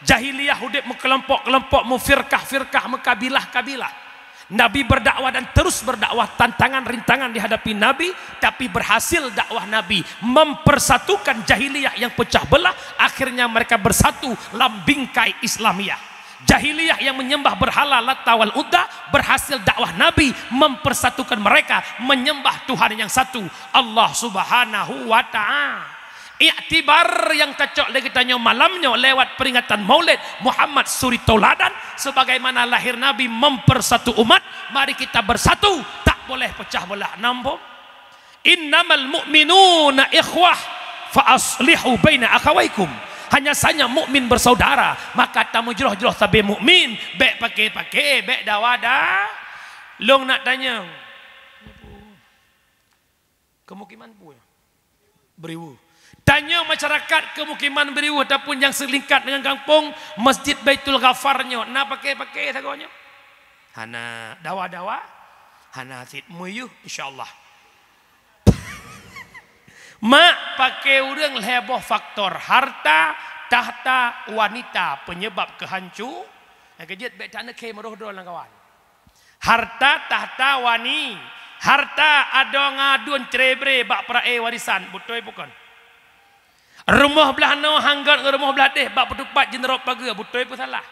Jahiliyah udép meukelompok-kelompok, meufirkah-firkah, meukabilah-kabilah. Nabi berdakwah dan terus berdakwah, tantangan, rintangan dihadapi Nabi, tapi berhasil dakwah Nabi mempersatukan jahiliyah yang pecah belah, akhirnya mereka bersatu lam bingkai Islamiyah. Jahiliyah yang menyembah berhala Lata wal Uzza, berhasil dakwah Nabi mempersatukan mereka menyembah Tuhan yang satu, Allah Subhanahu wa Ta'ala. Iktibar nyang tacok lé geutanyoe malam nyoe lewat peringatan Maulid Muhammad Suri Tauladan, sebagaimana lahir Nabi mempersatu umat, mari kita bersatu, tak boleh pecah belah. Nampak? "Innamal mu'minuna ikhwah, fa aslihu baina akhawaikum." Hanya saja mukmin bersaudara, maka tameujroh-jroh sabe mukmin, bèk paké-paké, bèk dawa-da. Lôn nak tanyong. Kemukiman peue? Beriwoe. Tanyoe masyarakat keumukiman Beriwoe ataupun nyang seulingkat deungon gampông, Masjid Baitul Ghafar nyoe na paké-paké sagoe nyoe? Hana. Dawa-dawa? Hana cit. Meuyuh, insya Allah. Mak, paké ureuëng lhée boh faktor, harta, tahta, wanita, penyebab kehancu. Nyang keujeuet bék taneuk khém roh droe lam kawan. Harta, tahta, wani, harta, adoe ngon aduen, cre-bre bak peurae warisan, beutôi peue kon? Rumoh blaih noe hanggot ngon rumoh blaih déh bak peutupat jeuneurop pageue, beutôi peue salah?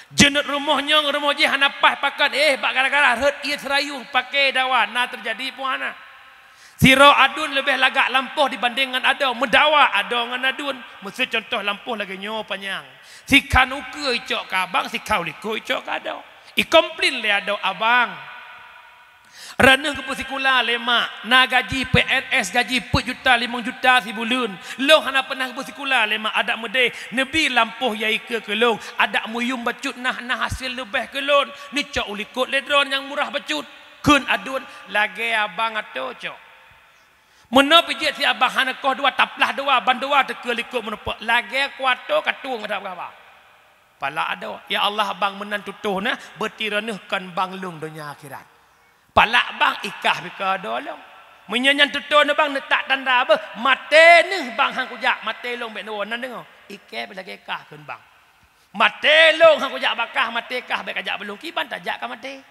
Jeuneut rumoh nyoe ngon rumoh jih hana paih pakon, éh, bak gara-gara rhot ié seurayueng paké dawa, na teujadi peue hana? Sidroe aduen leubeh lagak lampôh dibandéng ngon adoe, meudawa adoe ngon aduen. Meuseu cuntoh lampôh lagée nyoe panyang. Sikhan ukeue icok keu abang, sikhan likot icok keu adoe. Ikomplain lé adoe, "Abang, reuneueh geupeusikula lé mak, na gaji P N S, gaji peuet juta, limong juta sibuleuen. Lôn hana peunah geupeusikula lé mak, adak meudeh neubi lampôh yai keue keu lôn, adak meuyuem bacut nah, na hasé leubeh keu lôn. Neucok u likot lé droe nyang murah bacut." Kheun aduen, "Lagée abang atoe cok." Meunoe pih jeuet si abang hana koh dua, taplah dua, ban dua teukeue likot meurumpok. Lagée kuato katueng meutab gaba. Palak adoe, "Ya Allah, bang meunan tutoh na, beuti reuneueh kon bang lôn donya akhirat." Palak bang ikah bika adoe lôn. Meunyoe nyan tutoh na bang neutak tanda beuh, "Maté neuh bang han kujak, maté lôn bék neuwoe nan deungoe." Ikée lagée kah kheun bang. "Maté lôn han kujak bakah, maté kah bék kajak bak lôn, kiban tajak ka maté."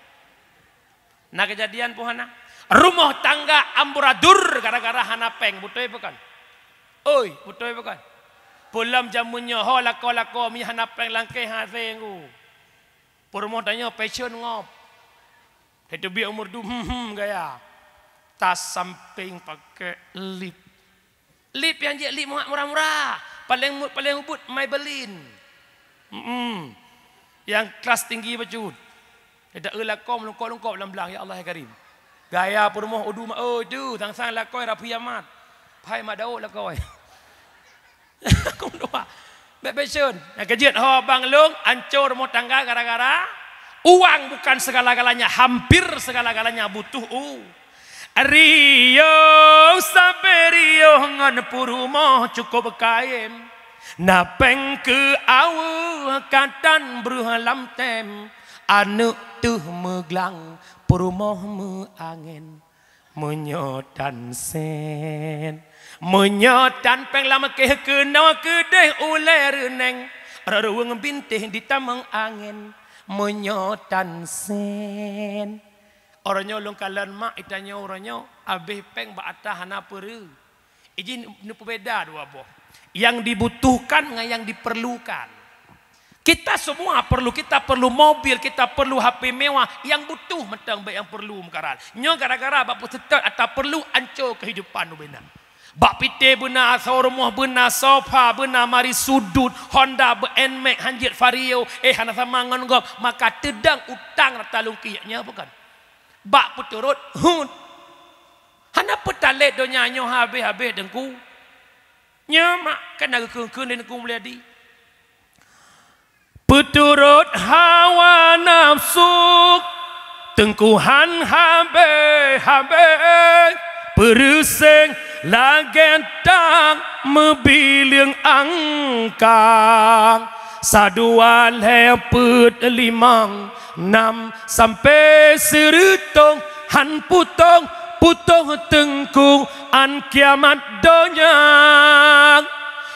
Na keujadian peue hana? Rumoh tangga amburadur gara-gara hana péng, beutôi peue kon? Oi, beutôi peue kon? Peulom jameun nyoe ho lakoe-lakoe mi hana péng langkée hasé nggu. Peurumoh tanyoe passion ngop. Teubiet umur dum hmm, hmm, gaya. Tas sampéng pakai lip. Lip nyang jeuet lip murah-murah. Paléng mu-, paléng ubit Maybelline. Mm-mm. Nyang kelas tinggi bacut. Eda eu lakoe meulungkop-lungkop lam blang, ya Allah ya Karim. Gaya peurumoh udu ma-, oh, tu, sang-sang lakoe rapi amat. Phai mak Daud lakoe. Kum dua. Bék passion. Nyang keujeuet ho bang lôn, ancô rumoh tangga gara-gara uang bukan segala-galanya, hampir segala-galanya butuh u. Riôh sabe riôh ngon peurumoh cukôp kayém. Na péng keu aweueh katan breuh lam tem, aneuk teuh meuglang peurumoh meuangén. Meunyoe tan sén, meunyoe tan péng lam kéh keunoe keudeh ulée reuneng, reuruweueng bintéh ditamong angén. Meunyoe tan sén. Uroe nyoe lôn kalon mak, itanyoe uroe nyoe abéh péng bak ata hana peureuh. Ijin neupeubeda dua boh, nyang dibutuhkan ngon nyang diperlukan. Kita semua perlu, kita perlu mobil, kita perlu H P mewah, nyang butuh mantong bék nyang perlu meukarat. Nyoe gara-gara bak peuseutôt ata perlu ancô keuhidupan ubena. Bak pité beuna, asoe rumoh beuna, sofa beuna, mari sudut, Honda be-, Nmax, hanjeuet Vario, eh, hana sama ngon gob, maka teudong utang rata lungkiek nyoe bukan. Bak peuturot hut. Hana peutalét donya nyoe habéh-habéh Teungku. Nyoe mak kana geukheun-kheun lé Teungku Mulyadi. Peuturot hawa nafsu, Teungku han habéh-habéh, peureuséng lagée tang meubileueng angkang. Sadua lhée peuet limong nam sampoe seureutôh han putôh-putôh Teungku án kiamat donya.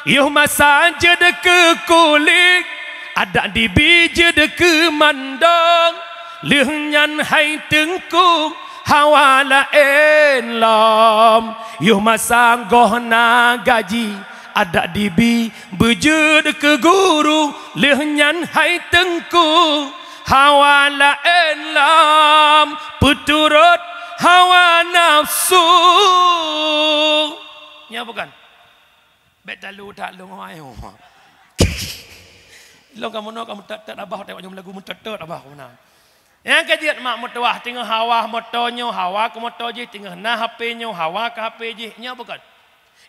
Yoh masa jeuet keu kulét, adak dibi jeuet keu mandong. Lheueh nyan hai Teungku hawa laén lom. Yoh masa goh na gaji, adak dibi beujeuet keu guru. Lheueh nyan hai Teungku hawa laén lom, peuturot hawa nafsu. Nyoe bukan? Bék talu that lôn hai. Lôn ka meunoe ka meutot-tot abah, tengok nyoe lagu meutot-tot abah ka meunan. Nyang keujeuet mak meutuwah teungoh hawa moto nyoe, hawa keu moto jih, teungoh na H P nyoe, hawa keu H P jih. Nyoe bukan?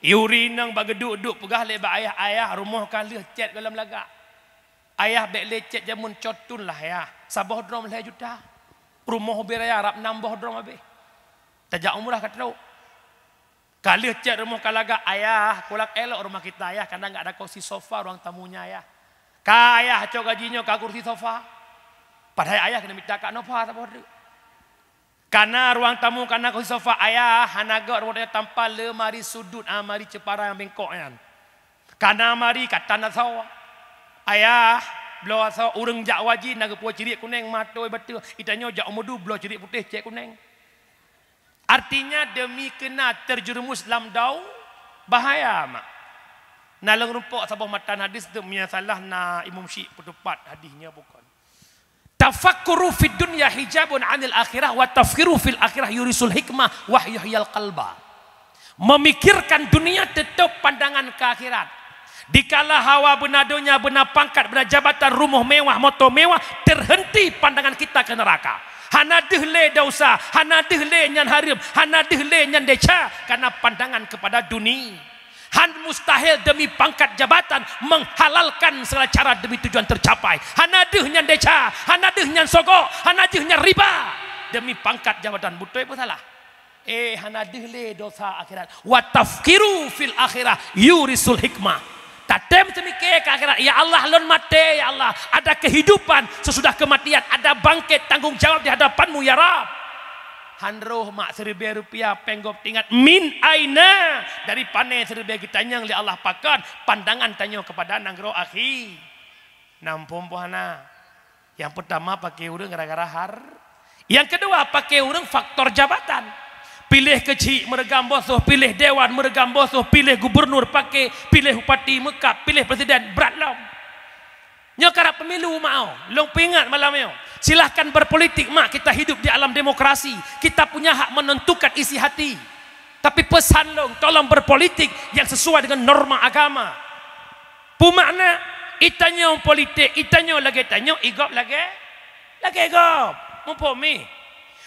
Yuri nang bak geuduek-duek peugah lé bak ayah, "Ayah, rumoh ka lheueh cét gohlom lagak." "Ayah, bék lé cét jameun, cot tun lah, Yah. Saboh drom lhée juta. Rumoh ubé raya rab nam boh drom abéh. Tajak umrah ka trok." Ka lheueh cit rumoh ka lagak, "Ayah, kulak elok rumah kita, Ayah, karena nggak ada kursi sofa ruang tamunya, Ayah." "Ka, Ayah, cok gaji nyoe ka kursi sofa." Padahai ayah keuneuk mita kak nopa saboh teuk. Kana ruang tamu, kana kursi sofa, ayah, hana göt rumoh tanyoe tanpa lemari sudut, ah, lemari ceupara nyang bengkok nyan. Kana lemari ka tan asoe. Ayah, bloe asoe ureueng jak haji na geupuwoe ciriek kuneng, matoi bateue, geutanyoe jak u Medu bloe ciriek putéh cèk kuneng. Artinya, demi kena terjerumus lam dau bahaya, mak. Na lôn rumpok saboh matan hadis tu, meunyo salah na Imam Syiek peutupat hadis nyoe bukon. "Tafakkuru fid dunya hijabun 'anil akhirah wa tafkiru fil akhirah yurisul hikmah wa yuhyil qalba." Memikirkan dunia tetap pandangan ke akhirat. Dikala hawa beuna donya, beuna pangkat, beuna jabatan, rumoh mewah, moto mewah, terhenti pandangan kita ke neraka. Hana deuh lé dosa, hana deuh lé nyan hareuem, hana deuh lé nyan desya, karena pandangan kepada duni-, han mustahil demi pangkat jabatan menghalalkan segala cara demi tujuan tercapai. Hana deuh nyan desya, hana deuh nyan sogok, hana deuh nyan riba demi pangkat jabatan. Beutôi peue salah? Eh, hana deuh lé dosa akhirat. "Wa tafkiru fil akhirah yurisul hikmah." Tatem seumike ke akhirat, "Ya Allah, lôn maté, ya Allah. Ada kehidupan sesudah kematian, ada bangkit, tanggung jawab di hadapan-Mu, ya Rabb." Han roh mak siribèe rupiah, péng gob teuingat, "Min aina?" Dari pané siribèe geutanyong lé Allah, pakon pandangan tanyoe kepada nanggroe akhi. Nam phon-phon hana. Nyang peutama paké ureueng gara-gara har-, nyang keudua paké ureueng faktor jabatan. Piléh keuchik meureugam boh soh, piléh dewan meureugam boh soh, piléh gubernur paké, piléh bupati meukab, piléh presiden, brat lom. Nyoe karab pemilu, mak, oh. Lôn peuingat malam nyoe. Silahkan berpolitik, mak, kita hidup di alam demokrasi. Kita punya hak menentukan isi hati. Tapi pesan lôn, tolong berpolitik yang sesuai dengan norma agama. Peue makna, itanyoe politik, itanyoe lagèe tanyoe, igob lagèe, lagèe gob. Muphom mi?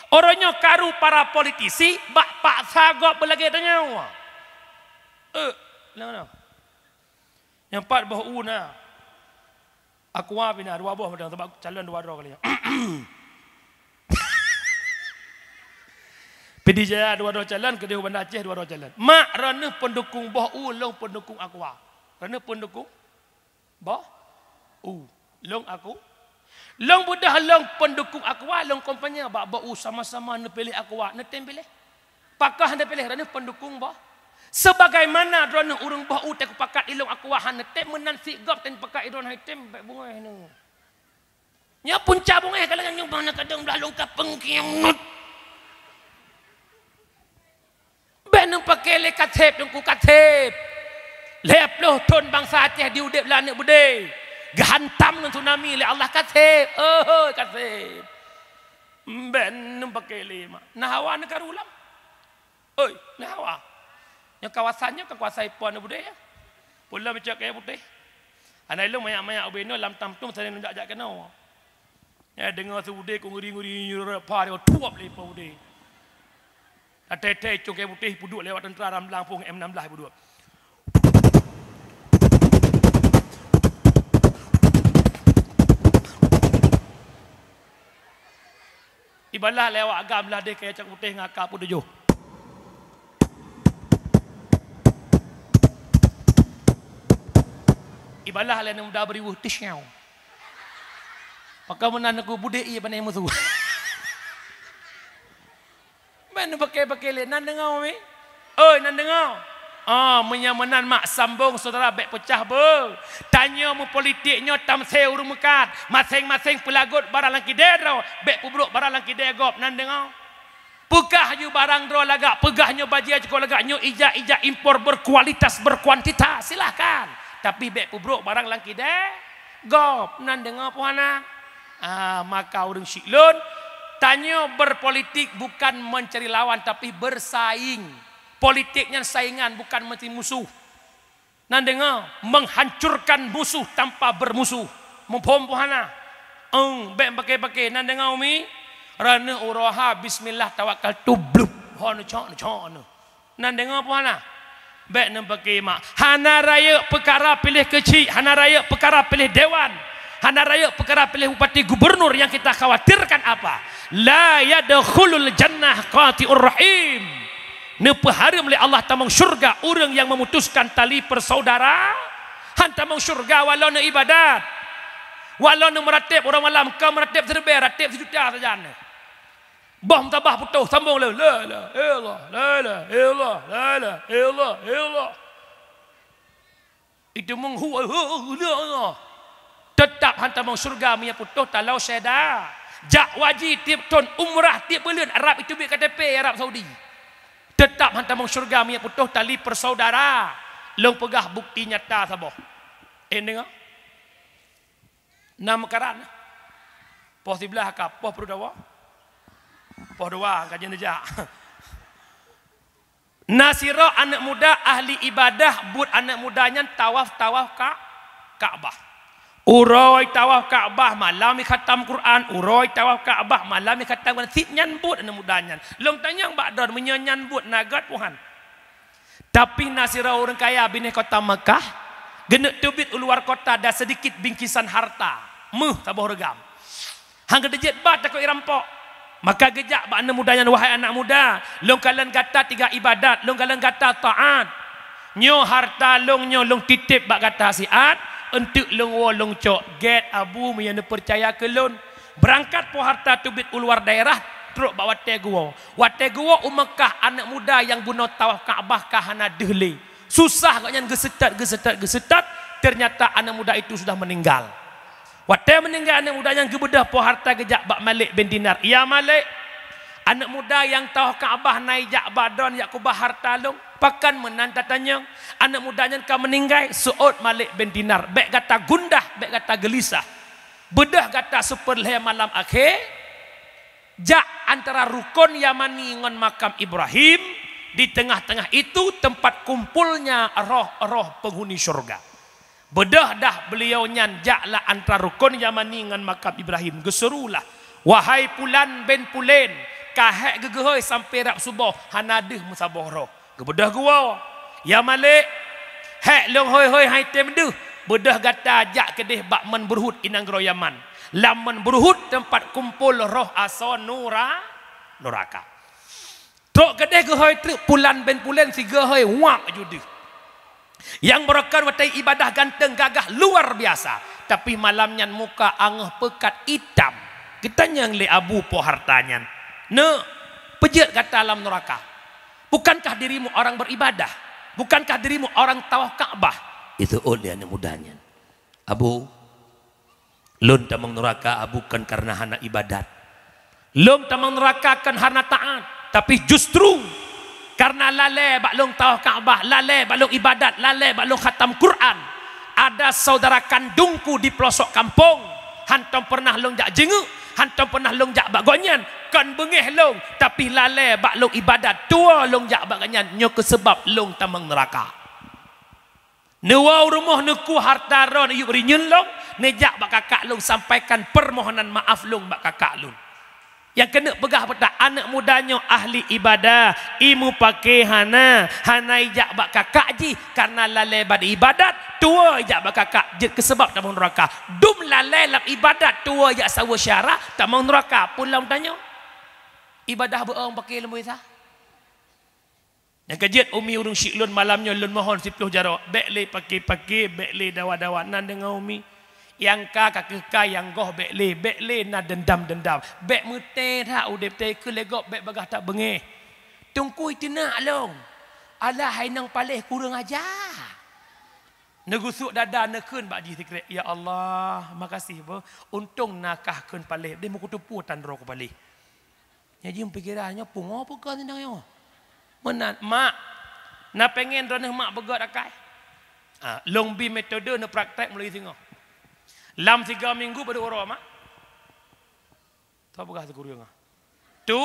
Uroe nyoe karu para politisi bak paksa gob beulagèe tanyoe. Eh, na, na. Nyang pat boh u na. Aqua pih na dua boh padang, sabab calon dua droe kali nyan. Pidie Jaya dua droe calon, keudéh u Banda Aceh dua droe calon. Mak, droeneuh pendukung boh u, lôn pendukung Aqua. Droeneuh pendukung boh u, lôn aku. Lôn beudôh lôn pendukung Aqua, lôn kampanye bak boh u, sama-sama neupiléh Aqua, neutem piléh. Pakon hana piléh, droeneuh pendukung boh. Sebagaimana droeneuh ureueng boh u teukupakat ilôn Aqua hana tem, meunan sit gob tem pakat idon hai tem, bèk beungéh neuh. Nyoe punca beungéh ka lagèe nyoe bang na kadang blah lôn ka peungkiang nut. Bèk neupaké lé kaseb, Teungku, kaseb. Lhèe ploh thon bansa Aceh di udép lam aneuk beudé. Geuhantam ngon tsunami lé Allah, kaseb. Oho, kaseb. Bèk neupaké lé mak. Na hawa neukaru lam. Oi, na hawa. Nyoe kawasan nyoe kan kuasai Po Aneuk Beudé, ya. Pulo meucok kayèe putéh. Aneuk ilôn manyak-manyak ubé nyoe lam tam tum saléng jak-jak keunoe. Ya, deungoe si Beudé keu ngeri-ngeri, nyurot pha, dia tuop lé Po Beudé. Até-té cong kayèe putéh peuduek lewat teuntra Ramlang phôn M enam belas peuduek. Ibalah lé awak agam ladeh kayèe cok putéh ngon aka peutujoh. Ibalah lé aneuk muda beuriweuh tisyaw. Pakon meunan Teungku Beudé ie pané musoh. Bèk neupaké-paké lé, nan deungoe mi? Oi, nan deungoe. Ah, meunyo meunan mak sambong syedara bèk peucah beu. Tanyoe meupolitik nyoe tamsé ureueng meukat, maséng-maséng peulagot barang lam kidée droe, bèk peubrok barang lam kidée gob, nan deungoe. Peugah ju barang droe lagak, peugah nyoe bajèe cukôp lagak, nyoe ija-ija impor berkualitas, berkuantitas, silahkan. Tapi bèk peubrok barang lam kidée gob, nan deungoe peue hana. Ah, maka ureueng syiek lôn, tanyoe berpolitik bukan mencari lawan, tapi bersaing. Politik nyan saingan, bukan meuti musoh. Nan deungoe, menghancurkan musuh tanpa bermusuh. Muphom peue hana? Eng, bèk paké-paké. Nan deungoe mi? Raneuh uroha, bismillah tawakkaltu, blub. Ho neucok, neucok neuh. Nan deungoe peue hana? Bèk neupaké mak. Hana rayeuk peukara piléh keuchik, hana rayeuk peukara piléh dewan, hana rayeuk peukara piléh bupati gubernur, yang kita khawatirkan apa? La yadkhulul jannah qati'ur rahim. Neupeuhareuem lé Allah tamong syurga ureuëng nyang memutuskan tali persaudaraan. Han tamong syurga walau neuibadat. Walau neumeuratéb uroe malam, ka meuratéb siribée, ratéb sijuta sajan. Boh meutabah putôh, sambong lé, la ilaha illallah, la ilaha illallah, la ilaha illallah, illallah. Itu menghu-, hu-, hu-, hu-, teutap han tamong syurga meunyo putôh taloe syeda. Jak haji tieb thon, umrah tieb buleuen, Arab itu bit K T P Arab Saudi. Teutap han tamong syurga meunyo putôh tali persaudaraan. Lôn peugah bukti nyata saboh. Eh, deungoe. Nam karan. Poh siblaih ka, poh peurudawa. Poh dua ka jeuet neujak. Na sidroe aneuëk muda ahli ibadah, buet aneuëk muda nyan tawaf-tawaf ka, Ka'bah. Uroe tawaf Ka'bah malam khatam Quran, uroe tawaf Ka'bah malam khatam Quran. Sit nyan buet aneuëk muda nyan. Lôn tanyong bak droe, meunyoe nyan buet na gét puhan. Tapi na sidroe ureuëng kaya binéh kota Makkah, geuneuk teubiet u luar kota dan sedikit bingkisan harta, méuh saboh reugam. Han geuteujeuet ba takot irampok. Maka geujak bak aneuëk muda nyan, "Wahai aneuëk muda, lôn kalon gata tiga ibadat, lôn kalon gata taát. Nyoe harta lôn nyoe lôn titip bak gata siat, eunteuk lôn woe lôn cok, gét Abu meunyoe neupeucaya keu lôn." Beurangkat po harta teubiet u luar daerah, trok bak watée geuwoe. Watée geuwoe u Makkah, aneuëk muda nyang bunoe tawaf Ka'bah ka hana deuh lé. Susah gobnyan geuseutôt, geuseutôt, geuseutôt, ternyata aneuëk muda itu sudah meninggal. Watée meuninggai aneuëk muda nyan, geubeudôh po harta geujak bak Malik bin Dinar. "Ya Malik, aneuëk muda nyang tawaf Ka'bah na ijak bak droeneuh jak kubah harta lôn. Pakon meunan tatanyong? Aneuëk muda nyan ka meuninggai." Seuôt Malik bin Dinar, "Bék gata gundah, bék gata geulisah. Beudôh gata siplôh lhée malam akhé, jak antara rukon Yamani ngon makam Ibrahim, di tengah-tengah itu tempat kumpulnya roh-roh penghuni syurga." Beudôh dah beliau nyan jak lam antara rukon Yamani ngon makam Ibrahim, geusuruhlah, "Wahai Pulan bin Pulen, ka hék geugeuhôi sampoe rab suboh hana deuh meusaboh roh." Geubeudôh geuwoe, "Ya Malik, hék lôn hôi-hôi hai tem deuh, beudôh gata jak keudeh bak Meunan Buruhut i nanggroe Yaman. Lam Meunan Buruhut teumpat kumpol roh asoe nura-, nuraka." Trok keudeh geuhôi treuk Pulan bin Pulen, sigoe hôi wak ju deuh. Nyang beurokon watée ibadah ganteng gagah luar biasa, tapi malam nyan muka angoh peukat itam. Geutanyong lé Abu po harta nyan, "Neuk, peue jeuet gata lam nuraka? Bukankah dirimu orang beribadah? Bukankah dirimu orang tawaf Ka'bah?" Iseuôt lé aneuëk muda nyan, "Abu, lôn tamong nuraka, Abu, kon kareuna hana ibadat. Lôn tamong nuraka kon hana taát, tapi justru kareuna lalée bak lôn tawaf Ka'bah, lalée bak lôn ibadat, lalée bak lôn khatam Quran. Ada saudara kandungku di pelosok kampung, hantom pernah lôn jak jingeuk, hantom pernah lôn jak bak gobnyan. Kon beungéh lôn, tapi lalée bak lôn ibadat, tuwoe lôn jak bak gobnyan. Nyoe keuh seubab lôn tamong nuraka." Neuwoe u rumoh, neukue harta droe, neuyue bri nyeun lôn, neujak bak kakak lôn, sampaikan permohonan maaf lôn bak kakak lôn. Nyang keuneuk peugah bak gata, aneuëk muda nyoe ahli ibadah, i mupake hana, hana ijak bak kakak jih, kareuna lalée bak ibadat, tuwoe ijak bak kakak, jeuet keu seubab tamong nuraka. Dum lalée lam ibadat, tuwoe ijak saweue syara, tamong nuraka. Peue lom tanyoe? Ibadah beuong pake lom bisa. Nyang ka jeuet umi ureuëng syiek lôn malam nyoe, lôn mohon siplôh jaroe, bék lé pake-pake, bék lé dawa-dawa, nan deungoe umi. Nyang ka, ka keuh ka, nyang goh bék lé, bék lé na deundam-deundam. Bék meutée that udeb tée keu lé gob, bék bagaih that beungéh. Teungku iteunak lôn. Alah hai nang paléh kureueng aja. Neugusuk dada neukheun bak jih sikrek, "Ya Allah, makasih beuh, untông na kah kheun paléh, deh meukuteupue tan droe kupaléh." Nyan jih pikiran nyoe pungo peue keu sidang nyoe. Meunan, mak, na pengen droeneuh mak beugöt akai? Ah, lôn bi metode neupraktek meulalu singoh. Lam tiga minggu padum uroe, mak? Tho peugah sikureueng ah. Tu,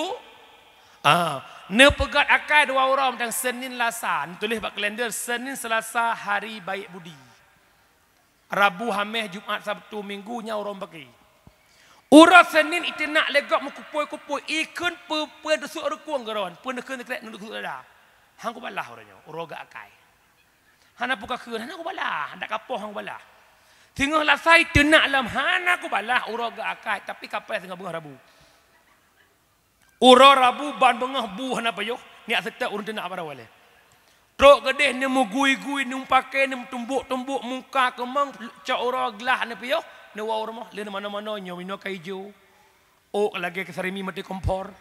ah, neupeugöt akai dua uroe, dan Senin Lasa, neutuléh bak kalender Senin Selasa hari baik budi. Rabu, Hameh, Jumat, Sabtu, Minggu nyan uroe meupaké. Uroe Senin iteunak lé gob meukupôi-kupôi, ikheun peue-peue deusuk rukong geuron, peue neukheun krek neudeuuk dada. Han kubalah uroe nyoe, uroe geuakai. Hana peue kakheun, hana kubalah, dak kapoh han kubalah. Singoh Lasa iteunak lom hana kubalah uroe geuakai, tapi kapai singoh beungoh Rabu. Uroe Rabu ban beungoh bu hana payoh, Nyak seutôt ureuëng teunak baro lé. Trok keudeh neumugui-gui, neumeupaké, neumeutumbok-tumbok muka keumong, cok uroe glah neupiôh, neuwoe u rumoh, lé neumanoe-manoe nyoe inoe ka ijo. Ôk lagée keusarimi maté kompor.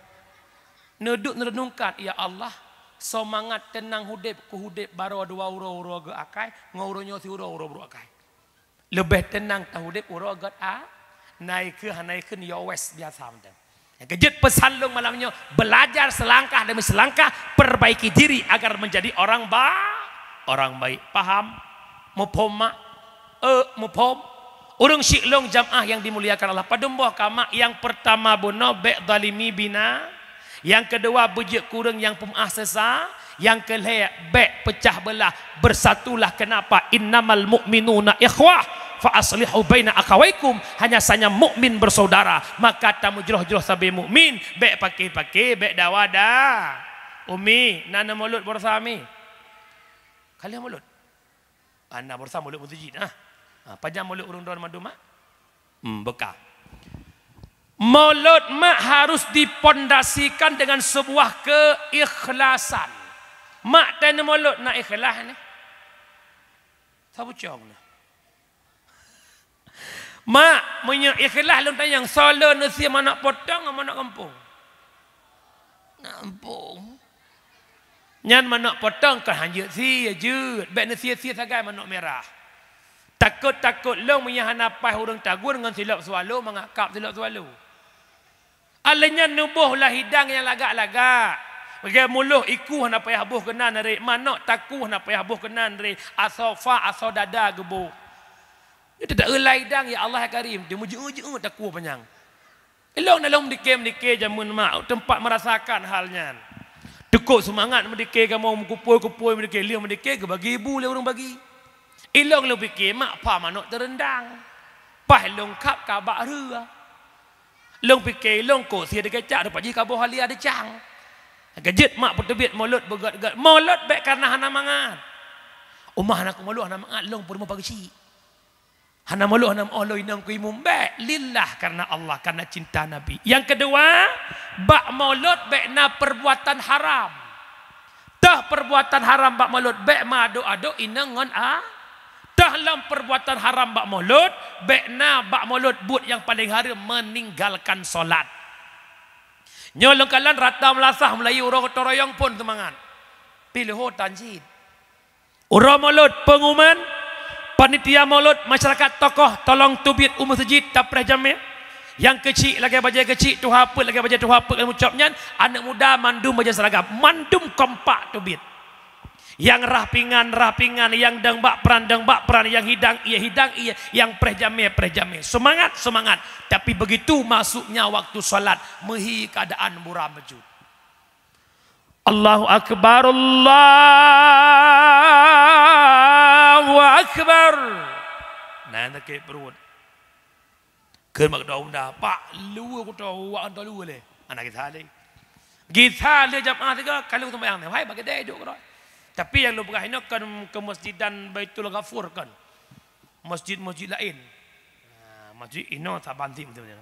Neuduek neureunungkan, "Ya Allah, soe mangat teunang udeb, kuudeb baroe dua uroe-uroe geuakai, ngon uroe nyoe siuroe-uroe brôk akai." Leubeh teunang taudeb uroe gét a, naikeu hana ikheun yo wes biasa mantong. Nyang keujeuet peusan lôn malam nyoe, belajar selangkah demi selangkah, perbaiki diri agar menjadi orang ba-, orang baik. Paham? Muphom mak? Eh, muphom? Ureuëng syiek lôn jamaah yang dimuliakan Allah, padum boh ka mak? Yang pertama bunoe bék zalimi bina, Nyang keudua, beujeuet keu ureuëng nyang peumeu'ah sesa. Nyang keulhée, bék peucah beulah, beusatulah. Keunapa? "Innamal mu'minuna ikhwah, fa aslihu baina akhawaikum." Hanya saja mukmin bersaudara, maka tameujroh-jroh sabe mukmin, bék paké-paké, bék dawa da. Umi, na neumulot baroesa mi? Ka lheueh mulot. Hana baroesa mulot meuseujid, ah. Ha, pajan mulot ureuëng droe mandum, ah? Hmm, beuka. Mulot mak harus dipondasikan dengan sebuah keikhlasan. Mak teuh neumulot na ikhlas nyoe? Saboh cong na. Mak, meunyoe ikhlas lôn tanyong, soe lôn neusie manök potong ngon manök gampông? Gampông. Nyan manök potong kon hanjeuet sie, jeuet. Bék neusie-sie sagai manök mirah. Takot-takot lôn meunyoe hana paih ureuëng tagun ngon silop swallow, mangat kab silop swallow. Alheuh nyan neuboh lam hidang nyang lagak-lagak. Bagaimana muloh iku hana payah boh keunan ré, manök taku hana payah boh keunan ré, asoe fa, asoe dada geuboh. Nyoe teudak lam hidang, ya Allah ya Karim, teuh meujeuet-jeuet taku panyang. Ilong na lôn meudike-meudike jameun mak, teumpat merasakan hal nyan. Teukok seumangat meudike kamoe, meukupôi-kupôi meudike, lheueh meudike geubagi ibu lé ureuëng bagi. Ilong lôn pike mak pha manök teurendang. Paih lôn kab ka bak rhue. Lôn pike ilong kok sie dikecak, rupa jih ka boh alia dicang. Keujeuet mak peuteubiet mulot beugét-gét. Mulot bék kareuna hana mangat. Uma hana kumulot hana mangat, lôn peurumoh pageuchik. Hana mulot hana meu'oh lôn inong keu imum, bék. Lillah, kareuna Allah, kareuna cinta Nabi. Nyang keudua, bak mulot bék na perbuatan haram. Teuh perbuatan haram bak mulot bék meuadok-adok inong ngon a. Teuh lom perbuatan haram bak mulot bék na bak mulot buet nyang paleng hareuem meninggalkan solat. Nyoe lôn kalon rata meulasah meulayeue uroe gotong royong phon seumangat. Piloho tan cit. Uroe mulot, peungumuman, panitia mulot, masyarakat tokoh, tolong teubiet u meuseujid, tapreh jamé. Nyang keuchik lagée bajée keuchik, tuha peuet lagée bajée tuha peuet, lam ucab nyan, aneuëk muda mandum bajée seragam, mandum kompak teubiet. Nyang rah pingan, rah pingan, nyang dong bak pran, dong bak pran, nyang hidang ié, hidang ié, nyang preh jamé, preh jamé. Seumangat, seumangat. Tapi begitu masuknya waktu salat, meuhi keuadaan buram beujeuet. Allahu Akbar, Allahu Akbar. Nah, sakét pruet. Keu mak dong dah, pak luwe kuto wak anto luwe lé. Anak gisa lé. Gisa lé jamaah tiga kali sembahyang ni. Hai, bagi dai duk keudroe. Tapi nyang lôn peugah inoe kon keu Masjid dan Baitul Ghafur kon. Masjid-masjid laén. Ha, masjid inoe saban ti beutôi.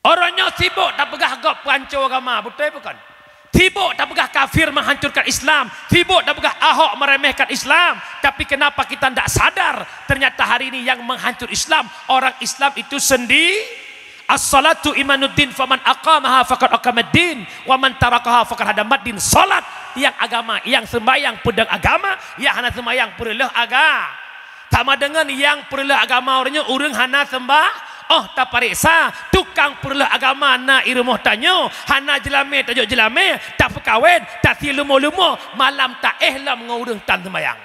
Orang nyoe sibok tapeugah gob peuhanco agama, beutôi bukan? Sibok tapeugah kafir menghancurkan Islam, sibok tapeugah Ahok meremehkan Islam. Tapi kenapa kita ndak sadar? Ternyata hari ini yang menghancur Islam, orang Islam itu sendi-, "As-salatu imaduddin, faman aqamaha faqad aqamaddin, wa man tarakaha faqad hadamaddin." Salat nyang agama, nyang sembahyang peudong agama, nyang hana sembahyang peureuloh aga-, Sama deungon nyang peureuloh agama uroe nyoe ureuëng hana seumbah, oh tapareksa, tukang peureuloh agama na i rumoh tanyoe, hana jeulamé tajok jeulamé, tapeukawen, tasie leumo-leumo, malam taéh lom ngon ureuëng tan seumbahyang.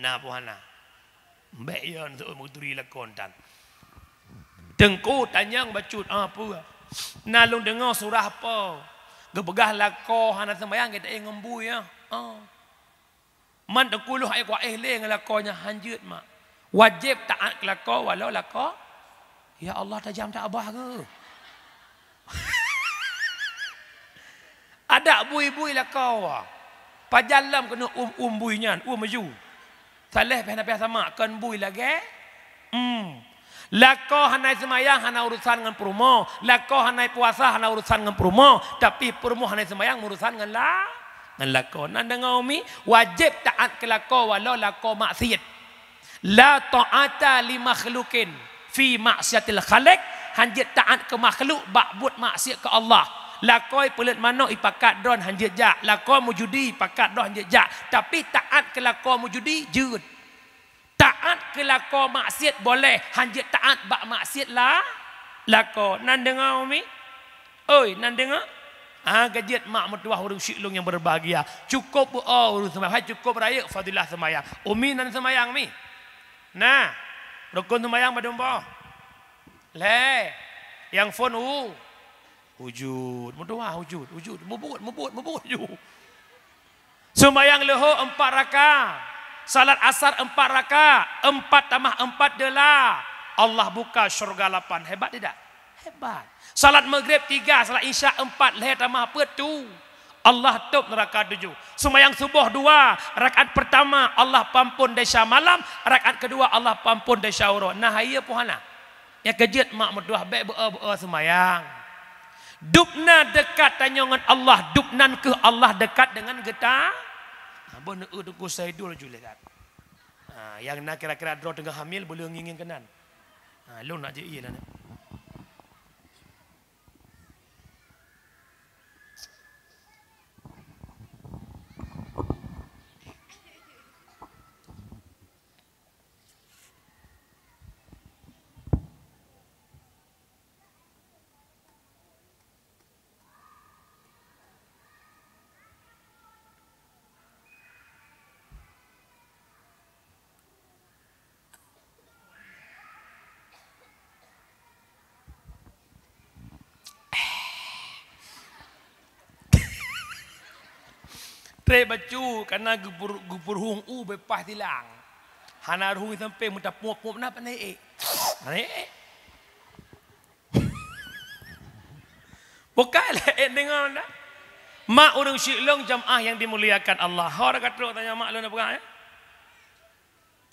Na peue hana? Mbek yon seuôt meuturi lakon tan. Teungku tanyong bacut, ah, peue? Na lôn deungoe surah po? Geupeugah lakoe hana seumbahyang geutanyoe ngon bui, ah. Ah. Man teukulôh ayat kuaéh lé ngon lakoe nyan hanjeuet mak. Wajéb taát keu lakoe walau lakoe, "Ya Allah, tajam that babah geuh." Adak bui-bui lakoe. Pajan lom keuneuk um-um bui nyan, um maju. Saléh pih na pih sama kon bui lagée, um. Lakoe hana seumayang hana urusan ngon peurumoh, lakoe hana puasa hana urusan ngon peurumoh, tapi peurumoh hana seumayang urusan ngon la-, ngon lakoe. Nan deungoe umi, wajéb taát keu lakoe walau lakoe maksiet. La ta'ata li makhluqin fi maksiatil khaliq, hanjeuet taát keu makhluk bak buet maksiet keu Allah. Lakoe peuleuet manok ipakat droe hanjeuet jak, lakoe meujudi ipakat droe hanjeuet jak, tapi taát keu lakoe meujudi jeuet. Taát keu lakoe maksiet boleh, hanjeuet taát bak maksiet la-, lakoe. Nan deungoe umi? Oi, nan deungoe? Ah, ka jeuet mak meutuwah ureuëng syiek lôn nyang berbahagia. Cukôp beu-o ureuëng seumayang, hai cukôp rayeuk fadilah seumayang. Umi nan seumayang mi. Nah, rukon seumayang padum boh? Lhée. Nyang phon u? Wujud. Meutuwah wujud, wujud. Mubuet, mubuet, mubuet ju. Seumayang leuhô empat raka, salat asar empat raka, empat tamah empat dela. Allah buka syurga lapan. Hebat tidak? Hebat. Salat maghrib tiga, salat isya empat, lhée tamah peuet tu. Allah tôb neuraka tujoh. Seumayang suboh dua, rakaat pertama Allah pampon desya malam, rakaat kedua Allah pampon desya uroe. Nah, hai pih hana. Nyang keujeuet mak meutuwah bék beu-o-beu-o seumayang. Dub na dekat tanyoe ngon Allah, dub nan kheueh Allah dekat deungon geuta. Ha, boh neu-eu Teungku Saidul ju lé that. Ha, nyang na kira-kira droe teungoh hamil, beu lé ngieng-ngieng keunan. Ha, lôn nak jeuet ié lah nyoe. Trép bacut, kana geupeu-, geupeuruhueng u beupaih silang. Hana ruhueng sampé meuta puôk-puôk na pandai ék. Pandai ék. Bukan lé ék deungon dah. Mak ureuëng syiek lôn jamaah nyang dimuliakan Allah. Ho ka trok tanyoe mak lôn peugah, ya?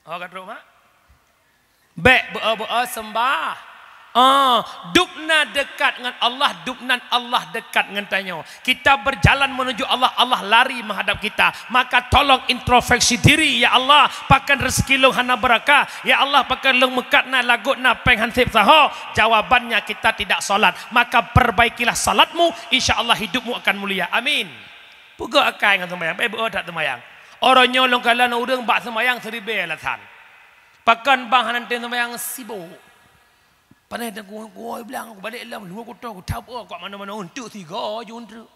Ho ka trok, mak? Bék beu-o-beu-o seumbah. Ah, dub na dekat ngon Allah, dub nan Allah dekat ngon tanyoe. Kita berjalan menuju Allah, Allah lari menghadap kita. Maka tolong introspeksi diri, "Ya Allah, pakon rezeki lôn hana beurakah? Ya Allah, pakon lôn meukat na lagot na péng han sép saho?" Jawabannya kita tidak salat. Maka perbaikilah salatmu, insya Allah hidupmu akan mulia. Amin. Peugah akai ngon seumayang, bék beu-o that seumayang. Uroe nyoe lôn kalon ureuëng bak seumayang siribée alasan. Pakon bang hana tem seumayang sibok. Panéh dan kuwoe-kuwoe blang, kubalek lom luwa kuto, kutabok kok manoe-manoe eunteuk sigo ju eunteuk.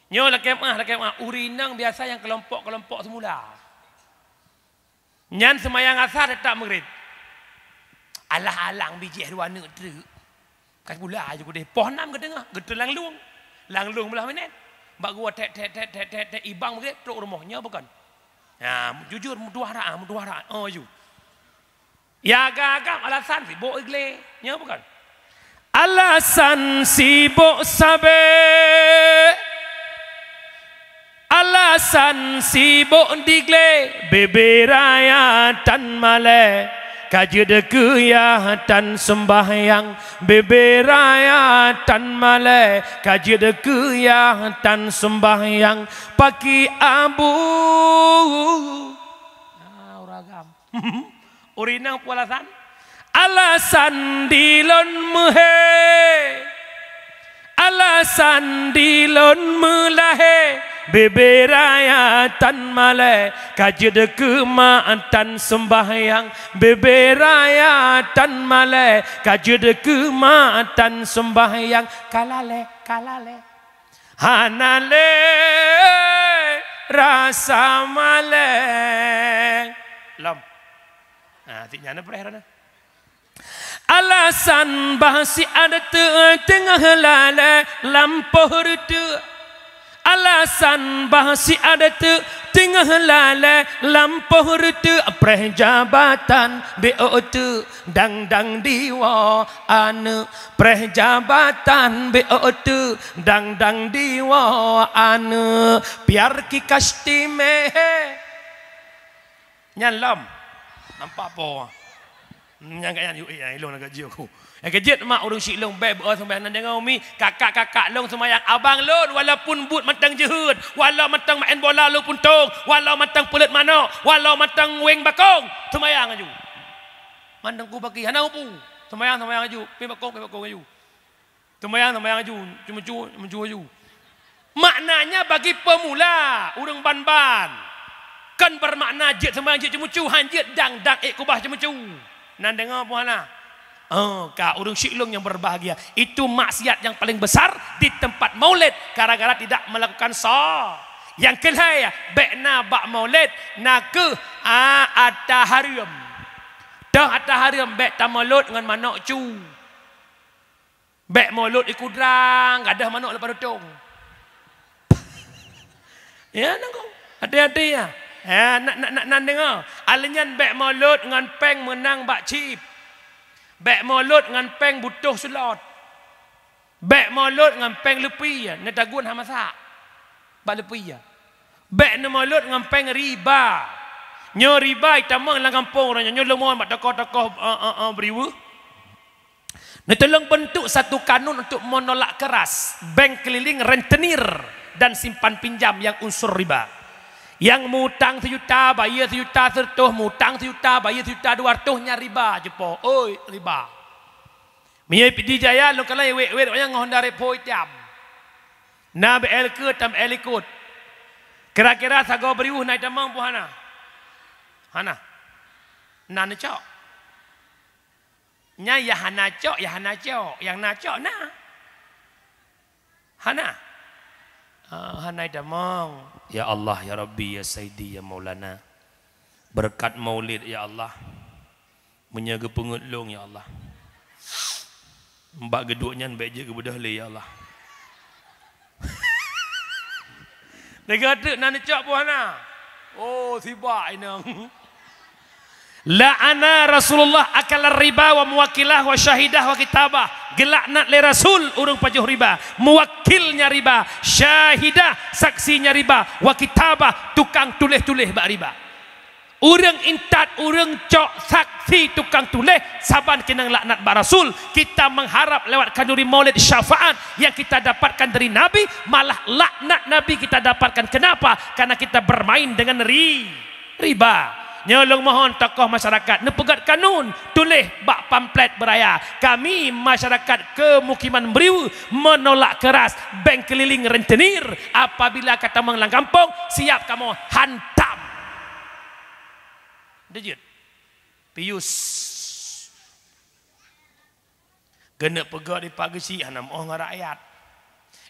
Nyoe lakée meuah, lakée meuah, ureuëng inong biasa nyang keulompok-keulompok seumula. Nyan seumayang asar teutap maghrib. Alah-alah bijéh dua aneuk treuk. Ka pula aju keudeh. Poh nam geuteungoh, geuteun lam lueng. Lam lueng blah minét. Bak gua tek, tek, tek, tek, tek, tek, ibang maghrib trok rumoh. Nyoe bukon? Ha, jujur meutuwah rak, meutuwah rak. Oh, aju. Ya agam-agam alasan sibok igle. Nyoe bukon? Alasan sibok sabe. Alasan sibok digle, bebe raya tan malée, ka jeuet keu yah tan seumbahyang, bebe raya tan malée, ka jeuet keu yah tan seumbahyang, paki abu. Ah, uragam. Ureuëng inong peue alasan? Alasan dilôn meuhé. Alasan dilôn meulahé. Bebe raya tan malée, ka jeuet keu ma tan seumbahyang. Bebe raya tan malée, ka jeuet keu ma tan seumbahyang. Ka lalée, ka lalée. Hana lé rasa malée. Lom. Ha, tik nyan na preh rana. Alasan bah siat teuk teungoh lalée lampôh reuteuek. Alasan bah siat teuk teungoh lalée lampôh reuteuek, preh jabatan bék ôk teuk dang-dang diwoe aneuk. Preh jabatan bék ôk teuk dang-dang diwoe aneuk. Piar ki kasti meh. Nyan lom. Nampak po? Nyang kaya yue, eh, ilong lagak jiok. Nyang keujeuet mak ureuëng syiek lôn bék beu sumbayang nan deungoe umi, kakak-kakak lôn sumbayang abang lôn walaupun buet mantong jeuheut, walau mantong main bola lôn puntong, walau mantong peuleut manok, walau mantong weng bakong, sumbayang aju. Mandang ku bagi hana upu. Sumbayang, sumbayang aju. Pi bakong, pi bakong aju. Sumbayang, sumbayang aju, ceumucu, ceumucu aju. Maknanya bagi pemula, ureuëng ban-ban. Kon bermakna jeuet sumbayang jeuet ceumucu, han jeuet dang-dang ék kubah ceumucu. Nan deungoe puhana. Oh, ka ureuëng syiek lôn nyang berbahagia. Itu maksiat yang paling besar di tempat maulid gara-gara tidak melakukan sa. Nyang keulhée, bék na bak maulid, na keuh, a, ata hareuem. Toh ata hareuem bék tamaulud ngon manok cu. Bék maulud i kudrang, gadôh manok leupah tutong. Ya, nangku. Hati-hati ya. Ya, nak, nak, nak, nan deungoe. Alinyan bék maulud ngon péng meunang bak chip. Bék maulud ngon péng butôh slot. Bék maulud ngon péng leupie, neutagun hana masak. Bak leupie. Bék neumaulud ngon péng riba. Nyoe riba itamong lam gampông uroe nyoe, nyoe leumoe bak tokoh-tokoh, eh, eh, eh, beriweuh. Neutulông bentuk satu kanun untuk menolak keras bank keliling rentenir dan simpan pinjam yang unsur riba. Yang mutang sejuta, bayeue sejuta seureutôh, mutang sejuta, bayeue sejuta dua ratus, nyan riba jipo. Oi, riba. Meunyoe Pidie Jaya lôn kalon wét-wét awaknyan ngon Honda Revo itam. Na B L ke tam L ikot. Kira-kira sagoe beriweuh na itamong peue hana? Hana. Na neucok. Nyan ya hana cok, ya hana cok. Nyang na cok na. Hana. Ah, hana itamong. Ya Allah, ya Rabbi, ya Saidi, ya Maulana. Berkat maulid, ya Allah. Meunyoe geupeungeut lôn, ya Allah. Bak geuduek nyan bék jeuet geubeudôh lé, ya Allah. Lagée teuk na neucok peue hana. Oh, sibak inong. La'ana Rasulullah akala riba wa muwakkilah wa syahidah wa kitabah. Geulaknat lé Rasul ureuëng pajoh riba, muwakkilnya riba, syahidah, saksinya riba, wa kitabah, tukang tuléh-tuléh bak riba. Ureuëng intat, ureuëng cok, saksi, tukang tuléh, saban keunong laknat bak Rasul. Kita mengharap lewat khanduri maulid syafaat yang kita dapatkan dari Nabi, malah laknat Nabi kita dapatkan. Kenapa? Karena kita bermain dengan ri-, riba. Nyoe lôn mohon tokoh masyarakat neupeugét kanun, tuléh bak pamflet beuraya. Kami masyarakat kemukiman Beriweuh menolak keras bank keliling rentenir. Apabila ka tamong lam gampông, siap kamoe hantam. Deuh jeuet. Pius. Keuneuk peugah dipat geuchik hana meuoh ngon rakyat.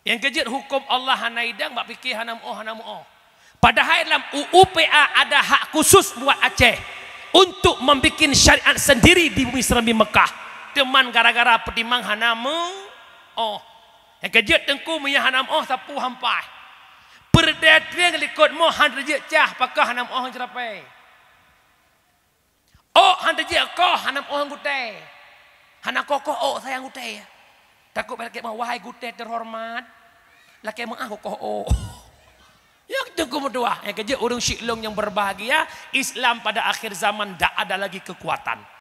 Nyang keujeuet huköm Allah hana idang bak pike hana meuoh, hana meuoh. Padahai lam U U P A ada hak khusus buat Aceh untuk membikin syariat sendiri di bumi Serambi Mekah. Teuma gara-gara peutimang hana meuoh. Nyang keujeuet teungku meunyo hana meuoh sapeue hampai. Peureudée trieng likot moh han teujeuet cah pakon hana meuoh ngon ceurapée. Ôk han teujeuet koh, hana meuoh gutée. Hana koh-koh ôk sayang gutée. Takot bak lakée meuah, "Wahai gutée terhormat, lakée meuah koh ôk." Ya, teungku meutuah. Nyang keujeuet ureuëng syiek lôn nyang berbahagia, Islam pada akhir zaman tak ada lagi kekuatan.